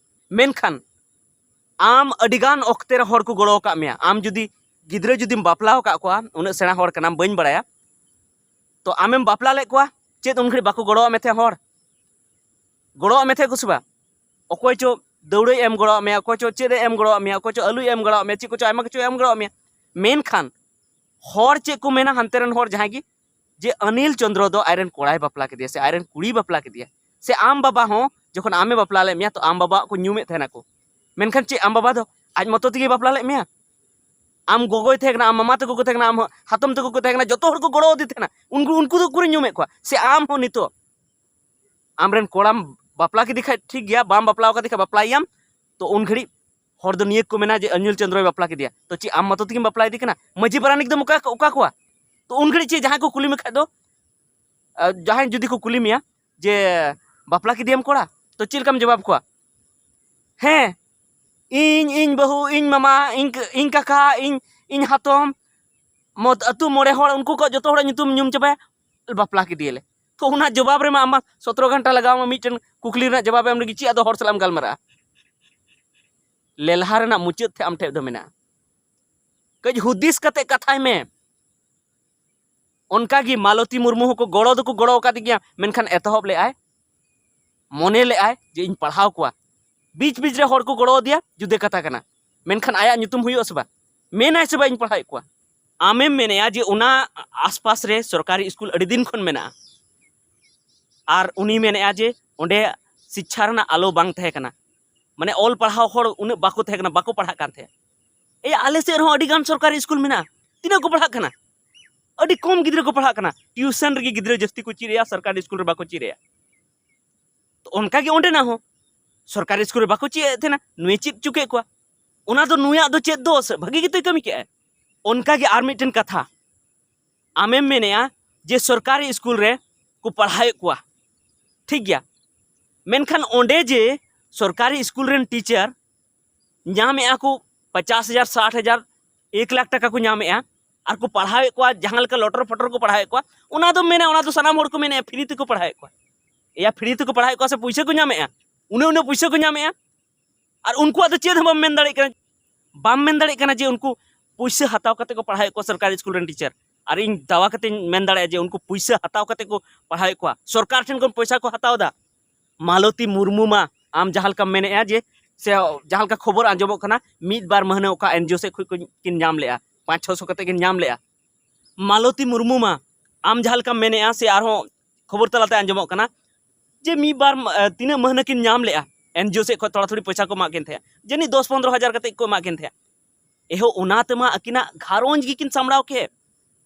ᱢᱮᱱᱠᱷᱟᱱ ᱟᱢ ᱟᱹᱰᱤᱜᱟᱱ ᱚᱠᱛᱮ ᱨᱮ ᱦᱚᱲ ᱠᱚ ᱜᱚᱲᱚ ᱟᱠᱟᱫ ᱢᱮᱭᱟ᱾ ᱟᱢ ᱡᱩᱫᱤ ᱜᱤᱫᱽᱨᱟᱹ ᱡᱩᱫᱤᱢ ᱵᱟᱯᱞᱟ ᱟᱠᱟᱫ ᱠᱚᱣᱟ, ᱩᱱᱟᱹᱜ ᱥᱮᱬᱟ ᱦᱚᱲ ᱠᱟᱱᱟᱢ, ᱵᱟᱹᱧ ᱵᱟᱲᱟᱭᱟ, ᱛᱚ ᱟᱢᱮᱢ ᱵᱟᱯᱞᱟ ᱞᱮᱫ ᱠᱚᱣᱟ, ᱪᱮᱫ ᱩᱱ ᱜᱷᱟᱹᱲᱤᱡ ᱵᱟᱠᱚ ᱜᱚᱲᱚᱣᱟᱜ ᱢᱮ ᱛᱟᱦᱮᱸᱫ ᱦᱚᱲ? ᱜᱚᱲᱚᱣᱟᱜ ᱢᱮ ᱛᱟᱦᱮᱸᱫ ᱠᱚ ᱥᱮ ᱵᱟᱝ? ᱚᱠᱚᱭ ᱪᱚ ᱫᱟᱹᱣᱲᱟᱹᱭ ᱮᱢ ᱜᱚᱲᱚᱣᱟᱜ ᱢᱮᱭᱟ, ᱚᱠᱚᱭ ᱪᱚ ᱪᱮᱫ ᱮ ᱮᱢ ᱜᱚᱲᱚᱣᱟᱜ ᱢᱮᱭᱟ, ᱚᱠᱚᱭ ᱪᱚ ᱟᱹᱞᱩᱭ ᱮᱢ ᱜᱚᱲᱚᱣᱟᱜ ᱢᱮᱭᱟ, ᱪᱮᱫ ᱠᱚᱪᱚ ᱟᱭᱢᱟ ᱠᱤᱪᱷᱩ ᱮᱢ ᱜᱚᱲᱚᱣᱟᱜ ᱢᱮᱭᱟ᱾ ᱢᱮᱱᱠᱷᱟᱱ ᱦᱚᱲ ᱪᱮᱫ ᱠᱚ ᱢᱮᱱᱟ ᱦᱟᱱᱛᱮ ᱨᱮᱱ ᱦᱚᱲ ᱡᱟᱦᱟᱸᱭ ᱜᱮ, ᱡᱮ ᱚᱱᱤᱞ ᱪᱚᱸᱫᱽᱨᱚ ᱫᱚ ᱟᱡᱨᱮᱱ ᱠᱚᱲᱟᱭ ᱵᱟᱯᱞᱟ ᱠᱮᱫᱮᱭᱟ ᱥᱮ ᱟᱡᱨᱮᱱ ᱠᱩᱲᱤᱭ ᱵᱟᱯᱞᱟ ᱠᱮᱫᱮᱭᱟ, ᱥᱮ ᱟᱢ ᱵᱟᱵᱟ ᱦᱚᱸ ᱡᱚᱠᱷᱚᱱ ᱟᱢᱮ ᱵᱟᱯᱞᱟ ᱞᱮᱫ ᱢᱮᱭᱟ, ᱛᱚ ᱟᱢ ᱵᱟᱵᱟᱣᱟᱜ ᱠᱚ ᱧᱩᱢᱮᱫ ᱛᱟᱦᱮᱱᱟ ᱠᱚ᱾ ᱢᱮᱱᱠᱷᱟᱱ ᱪᱮᱫ ᱟᱢ ᱵᱟᱵᱟ ᱫᱚ ᱟᱡ ᱢᱚᱛᱚ ᱛᱮᱜᱮᱭ ᱵᱟᱯᱞᱟ ᱞᱮᱫ ᱢᱮᱭᱟ? ᱟᱢ ᱜᱚᱜᱚᱭ ᱛᱟᱦᱮᱸ ᱠᱟᱱᱟ, ᱟᱢ ᱢᱟᱢᱟ ᱛᱟᱠᱚ ᱠᱚ ᱛᱟᱦᱮᱸ ᱠᱟᱱᱟ, ᱟᱢ ᱦᱟᱛᱚᱢ ᱛᱟᱠᱚ ᱠᱚ ᱛᱟᱦᱮᱸ ᱠᱟᱱᱟ, ᱡᱚᱛᱚ ᱦᱚᱲ ᱠᱚ ᱜᱚᱲᱚ ᱟᱫᱮ ᱛᱟᱦᱮᱱᱟ᱾ ᱩᱱᱠᱩ, ᱩᱱᱠᱩ ᱫᱚ ᱩᱠᱩᱨᱮ ᱧᱩᱢᱮᱫ ᱠᱚᱣᱟ? ᱥᱮ ᱟᱢ ᱦᱚᱸ ᱱᱤᱛᱚᱜ ᱟᱢᱨᱮᱱ ᱠᱚᱲᱟᱢ ᱵᱟᱯᱞᱟ ᱠᱮᱫᱮ ᱠᱷᱟᱡ ᱴᱷᱤᱠ ᱜᱮᱭᱟ, ᱵᱟᱢ ᱵᱟᱯᱞᱟ ᱟᱠᱟᱫᱮ ᱠᱷᱟᱡ ᱵᱟᱯᱞᱟᱭᱮᱭᱟᱢ, ᱛᱚ ᱩᱱ ᱜᱷᱟᱹᱲᱤᱡ ᱦᱚᱲ ᱫᱚ ᱱᱤᱭᱟᱹ ᱠᱚ ᱢᱮᱱᱟ ᱡᱮ ᱚᱱᱤᱞ ᱪᱚᱸᱫᱽᱨᱚᱭ ᱵᱟᱯᱞᱟ ᱠᱮᱫᱮᱭᱟ᱾ ᱛᱚ ᱪᱮᱫ ᱟᱢ ᱢᱚᱛᱚ ᱛᱮᱜᱮᱢ ᱵᱟᱯᱞᱟᱭᱮᱫᱮ ᱠᱟᱱᱟ? ᱢᱟᱹᱡᱷᱤ ᱯᱟᱨᱟᱱᱤᱠ ᱫᱚᱢ ᱚᱠᱟ, ᱚᱠᱟ ᱠᱚᱣᱟ? ᱛᱚ ᱩᱱ ᱜᱷᱟᱹᱲᱤᱡ ᱪᱮᱫ ᱡᱟᱦᱟᱸᱭ ᱠᱚ ᱠᱩᱞᱤ ᱢᱮ ᱠᱷᱟᱡ ᱫᱚ, ᱟᱨ ᱡᱟᱦᱟᱸᱭ ᱡᱩᱫᱤ ᱠᱚ ᱠᱩᱞᱤ ᱢᱮᱭᱟ ᱡᱮ, "ᱵᱟᱯᱞᱟ ᱠᱮᱫᱮᱭᱟᱢ ᱠᱚᱲᱟ?" ᱛᱚ ᱪᱮᱫ ᱞᱮᱠᱟᱢ ᱡᱚᱵᱟᱵ ᱠᱚᱣᱟ? "ᱦᱮᱸ, ᱤᱧ, ᱤᱧ ᱵᱟᱹᱦᱩ, ᱤᱧ ᱢᱟᱢᱟ, ᱤᱧ ᱠ-, ᱤᱧ ᱠᱟᱠᱟ, ᱤᱧ, ᱤᱧ ᱦᱟᱛᱚᱢ, ᱢᱚᱛ ᱟᱹᱛᱩ ᱢᱚᱬᱮ ᱦᱚᱲ, ᱩᱱᱠᱩ ᱠᱚ ᱡᱚᱛᱚ ᱦᱚᱲᱟᱜ ᱧᱩᱛᱩᱢ ᱧᱩᱢ ᱪᱟᱵᱟᱭᱟ, ᱵᱟᱯᱞᱟ ᱠᱮᱫᱮᱭᱟᱞᱮ᱾" ᱛᱚ ᱚᱱᱟ ᱡᱚᱵᱟᱵ ᱨᱮᱢᱟ ᱟᱢ ᱢᱟ ᱥᱚᱛᱨᱚ ᱜᱷᱚᱱᱴᱟ ᱞᱟᱜᱟᱣ ᱟᱢᱟ, ᱢᱤᱫᱴᱮᱱ ᱠᱩᱠᱞᱤ ᱨᱮᱱᱟᱜ ᱡᱚᱵᱟᱵ ᱮᱢ ᱞᱟᱹᱜᱤᱫ ᱪᱮᱫ ᱟᱫᱚ ᱦᱚᱲ ᱥᱟᱞᱟᱜ ᱮᱢ ᱜᱟᱞᱢᱟᱨᱟᱜᱼᱟ? ᱞᱮᱞᱦᱟ ᱨᱮᱱᱟᱜ ᱢᱩᱪᱟᱹᱫ ᱴᱷᱮᱡ ᱟᱢ ᱴᱷᱮᱡ ᱫᱚ ᱢᱮᱱᱟᱜᱼᱟ᱾ ᱠᱟᱹᱡ ᱦᱩᱫᱤᱥ ᱠᱟᱛᱮ ᱠᱟᱛᱷᱟᱭ ᱢᱮ᱾ ᱚᱱᱠᱟ ᱜᱮ ᱢᱟᱞᱚᱛᱤ ᱢᱩᱨᱢᱩ ᱦᱚᱸᱠᱚ ᱜᱚᱲᱚ ᱫᱚᱠᱚ ᱜᱚᱲᱚ ᱟᱠᱟᱫᱮ ᱜᱮᱭᱟ, ᱢᱮᱱᱠᱷᱟᱱ ᱮᱛᱚᱦᱚᱵ ᱞᱮᱫᱟᱭ, ᱢᱚᱱᱮ ᱞᱮᱫᱟᱭ ᱡᱮ ᱤᱧ ᱯᱟᱲᱦᱟᱣ ᱠᱚᱣᱟ᱾ ᱵᱤᱪ ᱵᱤᱪ ᱨᱮ ᱦᱚᱲ ᱠᱚ ᱜᱚᱲᱚ ᱟᱫᱮᱭᱟ, ᱡᱩᱫᱟᱹ ᱠᱟᱛᱷᱟ ᱠᱟᱱᱟ, ᱢᱮᱱᱠᱷᱟᱱ ᱟᱭᱟᱜ ᱧᱩᱛᱩᱢ ᱦᱩᱭᱩᱜᱼᱟ ᱥᱮ ᱵᱟᱝ? ᱢᱮᱱᱟᱭ ᱥᱮ ᱵᱟᱝ, "ᱤᱧ ᱯᱟᱲᱦᱟᱣᱮᱫ ᱠᱚᱣᱟ"? ᱟᱢᱮᱢ ᱢᱮᱱᱮᱜᱼᱟ ᱡᱮ ᱚᱱᱟ ᱟᱥᱯᱟᱥ ᱨᱮ ᱥᱚᱨᱠᱟᱨᱤ ᱥᱠᱩᱞ ᱟᱹᱰᱤ ᱫᱤᱱ ᱠᱷᱚᱱ ᱢᱮᱱᱟᱜᱼᱟ, ᱟᱨ ᱩᱱᱤ ᱢᱮᱱᱮᱜᱼᱟ ᱡᱮ ᱚᱸᱰᱮ ᱥᱤᱪᱪᱷᱟ ᱨᱮᱱᱟᱜ ᱟᱞᱚ ᱵᱟᱝ ᱛᱟᱦᱮᱸ ᱠᱟᱱᱟ, ᱢᱟᱱᱮ ᱚᱞ ᱯᱟᱲᱦᱟᱣ ᱦᱚᱲ ᱩᱱᱟᱹᱜ ᱵᱟᱠᱚ ᱛᱟᱦᱮᱸ ᱠᱟᱱᱟ, ᱵᱟᱠᱚ ᱯᱟᱲᱦᱟᱜ ᱠᱟᱱ ᱛᱟᱦᱮᱸᱫ᱾ ᱮᱭᱟ, ᱟᱞᱮ ᱥᱮᱫ ᱨᱮᱦᱚᱸ ᱟᱹᱰᱤ ᱜᱟᱱ ᱥᱚᱨᱠᱟᱨᱤ ᱥᱠᱩᱞ ᱢᱮᱱᱟᱜᱼᱟ, ᱛᱤᱱᱟᱹᱜ ᱠᱚ ᱯᱟᱲᱦᱟᱜ ᱠᱟᱱᱟ? ᱟᱹᱰᱤ ᱠᱚᱢ ᱜᱤᱫᱽᱨᱟᱹ ᱠᱚ ᱯᱟᱲᱦᱟᱜ ᱠᱟᱱᱟ᱾ ᱴᱤᱭᱩᱥᱚᱱ ᱨᱮᱜᱮ ᱜᱤᱫᱽᱨᱟᱹ ᱡᱟᱹᱥᱛᱤ ᱠᱚ ᱪᱮᱫ ᱮᱜᱼᱟ, ᱥᱚᱨᱠᱟᱨᱤ ᱥᱠᱩᱞ ᱨᱮ ᱵᱟᱠᱚ ᱪᱮᱫ ᱮᱜᱼᱟ᱾ ᱛᱚ ᱚᱱᱠᱟᱜᱮ ᱚᱸᱰᱮᱱᱟᱜ ᱦᱚᱸ ᱥᱚᱨᱠᱟᱨᱤ ᱥᱠᱩᱞ ᱨᱮ ᱵᱟᱠᱚ ᱪᱮᱫ ᱮᱫ ᱛᱟᱦᱮᱱᱟ, ᱱᱩᱭᱮ ᱪᱮᱫ ᱦᱚᱪᱚ ᱠᱮᱫ ᱠᱚᱣᱟ᱾ ᱚᱱᱟ ᱫᱚ ᱱᱩᱭᱟᱜ ᱫᱚ ᱪᱮᱫ ᱫᱚᱥ? ᱵᱷᱟᱹᱜᱤ ᱜᱮᱛᱚᱭ ᱠᱟᱹᱢᱤ ᱠᱮᱜᱼᱟᱭ᱾ ᱚᱱᱠᱟᱜᱮ ᱟᱨ ᱢᱤᱫᱴᱮᱱ ᱠᱟᱛᱷᱟ, ᱟᱢᱮᱢ ᱢᱮᱱᱮᱜᱼᱟ ᱡᱮ ᱥᱚᱨᱠᱟᱨᱤ ᱥᱠᱩᱞ ᱨᱮ ᱠᱚ ᱯᱟᱲᱦᱟᱣᱮᱫ ᱠᱚᱣᱟ, ᱴᱷᱤᱠ ᱜᱮᱭᱟ, ᱢᱮᱱᱠᱷᱟᱱ ᱚᱸᱰᱮ ᱡᱮ ᱥᱚᱨᱠᱟᱨᱤ ᱥᱠᱩᱞ ᱨᱮᱱ ᱴᱤᱪᱟᱨ ᱧᱟᱢᱮᱜᱼᱟ ᱠᱚ ᱯᱚᱪᱟᱥ ᱦᱟᱡᱟᱨ, ᱥᱟᱴ ᱦᱟᱡᱟᱨ, ᱮᱠ ᱞᱟᱠᱷ ᱴᱟᱠᱟ ᱠᱚ ᱧᱟᱢᱮᱜᱼᱟ, ᱟᱨ ᱠᱚ ᱯᱟᱲᱦᱟᱣᱮᱫ ᱠᱚᱣᱟ, ᱡᱟᱦᱟᱸ ᱞᱮᱠᱟ ᱞᱚᱴᱚᱨ ᱯᱚᱴᱚᱨ ᱠᱚ ᱯᱟᱲᱦᱟᱣᱮᱫ ᱠᱚᱣᱟ, ᱚᱱᱟ ᱫᱚᱢ ᱢᱮᱱᱟ, ᱚᱱᱟ ᱫᱚ ᱥᱟᱱᱟᱢ ᱦᱚᱲ ᱠᱚ ᱢᱮᱱᱮᱜᱼᱟ ᱯᱷᱨᱤ ᱛᱮᱠᱚ ᱯᱟᱲᱦᱟᱣᱮᱫ ᱠᱚᱣᱟ᱾ ᱮᱭᱟ, ᱯᱷᱨᱤ ᱛᱮᱠᱚ ᱯᱟᱲᱦᱟᱣᱮᱫ ᱠᱚᱣᱟ ᱥᱮ ᱯᱩᱭᱥᱟᱹ ᱠᱚ ᱧᱟᱢᱮᱜᱼᱟ? ᱩᱱᱟᱹᱜ ᱩᱱᱟᱹᱜ ᱯᱩᱭᱥᱟᱹ ᱠᱚ ᱧᱟᱢᱮᱜᱼᱟ, ᱟᱨ ᱩᱱᱠᱩᱣᱟᱜ ᱫᱚ ᱪᱮᱫ ᱦᱚᱸ ᱵᱟᱢ ᱢᱮᱱ ᱫᱟᱲᱮᱭᱟᱜ ᱠᱟᱱᱟ᱾ ᱵᱟᱢ ᱢᱮᱱ ᱫᱟᱲᱮᱭᱟᱜ ᱠᱟᱱᱟ ᱡᱮ ᱩᱱᱠᱩ ᱯᱩᱭᱥᱟᱹ ᱦᱟᱛᱟᱣ ᱠᱟᱛᱮ ᱠᱚ ᱯᱟᱲᱦᱟᱣᱮᱫ ᱠᱚᱣᱟ ᱥᱚᱨᱠᱟᱨᱤ ᱥᱠᱩᱞ ᱨᱮᱱ ᱴᱤᱪᱟᱨ᱾ ᱟᱨ ᱤᱧ ᱫᱟᱣᱟ ᱠᱟᱛᱮᱧ ᱢᱮᱱ ᱫᱟᱲᱮᱭᱟᱜᱼᱟ ᱡᱮ ᱩᱱᱠᱩ ᱯᱩᱭᱥᱟᱹ ᱦᱟᱛᱟᱣ ᱠᱟᱛᱮ ᱠᱚ ᱯᱟᱲᱦᱟᱣᱮᱫ ᱠᱚᱣᱟ, ᱥᱚᱨᱠᱟᱨ ᱴᱷᱮᱱ ᱠᱷᱚᱱ ᱯᱚᱭᱥᱟ ᱠᱚ ᱦᱟᱛᱟᱣ ᱮᱫᱟ᱾ ᱢᱟᱞᱚᱛᱤ ᱢᱩᱨᱢᱩ ᱢᱟ ᱟᱢ ᱡᱟᱦᱟᱸ ᱞᱮᱠᱟᱢ ᱢᱮᱱᱮᱜᱼᱟ ᱡᱮ, ᱥᱮ ᱡᱟᱦᱟᱸ ᱞᱮᱠᱟ ᱠᱷᱚᱵᱚᱨ ᱟᱸᱡᱚᱢᱚᱜ ᱠᱟᱱᱟ, ᱢᱤᱫ ᱵᱟᱨ ᱢᱟᱹᱦᱱᱟᱹ ᱚᱠᱟ ᱮᱱᱡᱤᱭᱳ ᱥᱮᱫ ᱠᱷᱚᱱ ᱠᱚ, ᱠᱤᱱ ᱧᱟᱢ ᱞᱮᱜᱼᱟ, ᱯᱟᱸᱪ ᱪᱷᱚᱥᱚ ᱠᱟᱛᱮ ᱠᱤᱱ ᱧᱟᱢ ᱞᱮᱜᱼᱟ᱾ ᱢᱟᱞᱚᱛᱤ ᱢᱩᱨᱢᱩ ᱢᱟ ᱟᱢ ᱡᱟᱦᱟᱸ ᱞᱮᱠᱟᱢ ᱢᱮᱱᱮᱜᱼᱟ, ᱥᱮ ᱟᱨᱦᱚᱸ ᱠᱷᱚᱵᱚᱨ ᱛᱟᱞᱟᱛᱮ ᱟᱸᱡᱚᱢᱚᱜ ᱠᱟᱱᱟ ᱡᱮ ᱢᱤᱫ ᱵᱟᱨ, ᱮ, ᱛᱤᱱᱟᱹᱜ ᱢᱟᱹᱦᱱᱟᱹ ᱠᱤᱱ ᱧᱟᱢ ᱞᱮᱜᱼᱟ, ᱮᱱᱡᱤᱭᱳ ᱥᱮᱫ ᱠᱷᱚᱱ ᱛᱷᱚᱲᱟ ᱛᱷᱚᱲᱤ ᱯᱚᱭᱥᱟ ᱠᱚ ᱮᱢᱟᱜ ᱠᱤᱱ ᱛᱟᱦᱮᱸᱫ, ᱡᱟᱹᱱᱤᱡ ᱫᱚᱥ ᱯᱚᱱᱫᱽᱨᱚ ᱦᱟᱡᱟᱨ ᱠᱟᱛᱮ ᱠᱚ ᱮᱢᱟᱜ ᱠᱤᱱ ᱛᱟᱦᱮᱸᱫ᱾ ᱮᱦᱚ, ᱚᱱᱟ ᱛᱮᱢᱟ ᱟᱹᱠᱤᱱᱟᱜ ᱜᱷᱟᱨᱚᱸᱡᱽ ᱜᱮᱠᱤᱱ ᱥᱟᱢᱵᱲᱟᱣ ᱠᱮᱫ᱾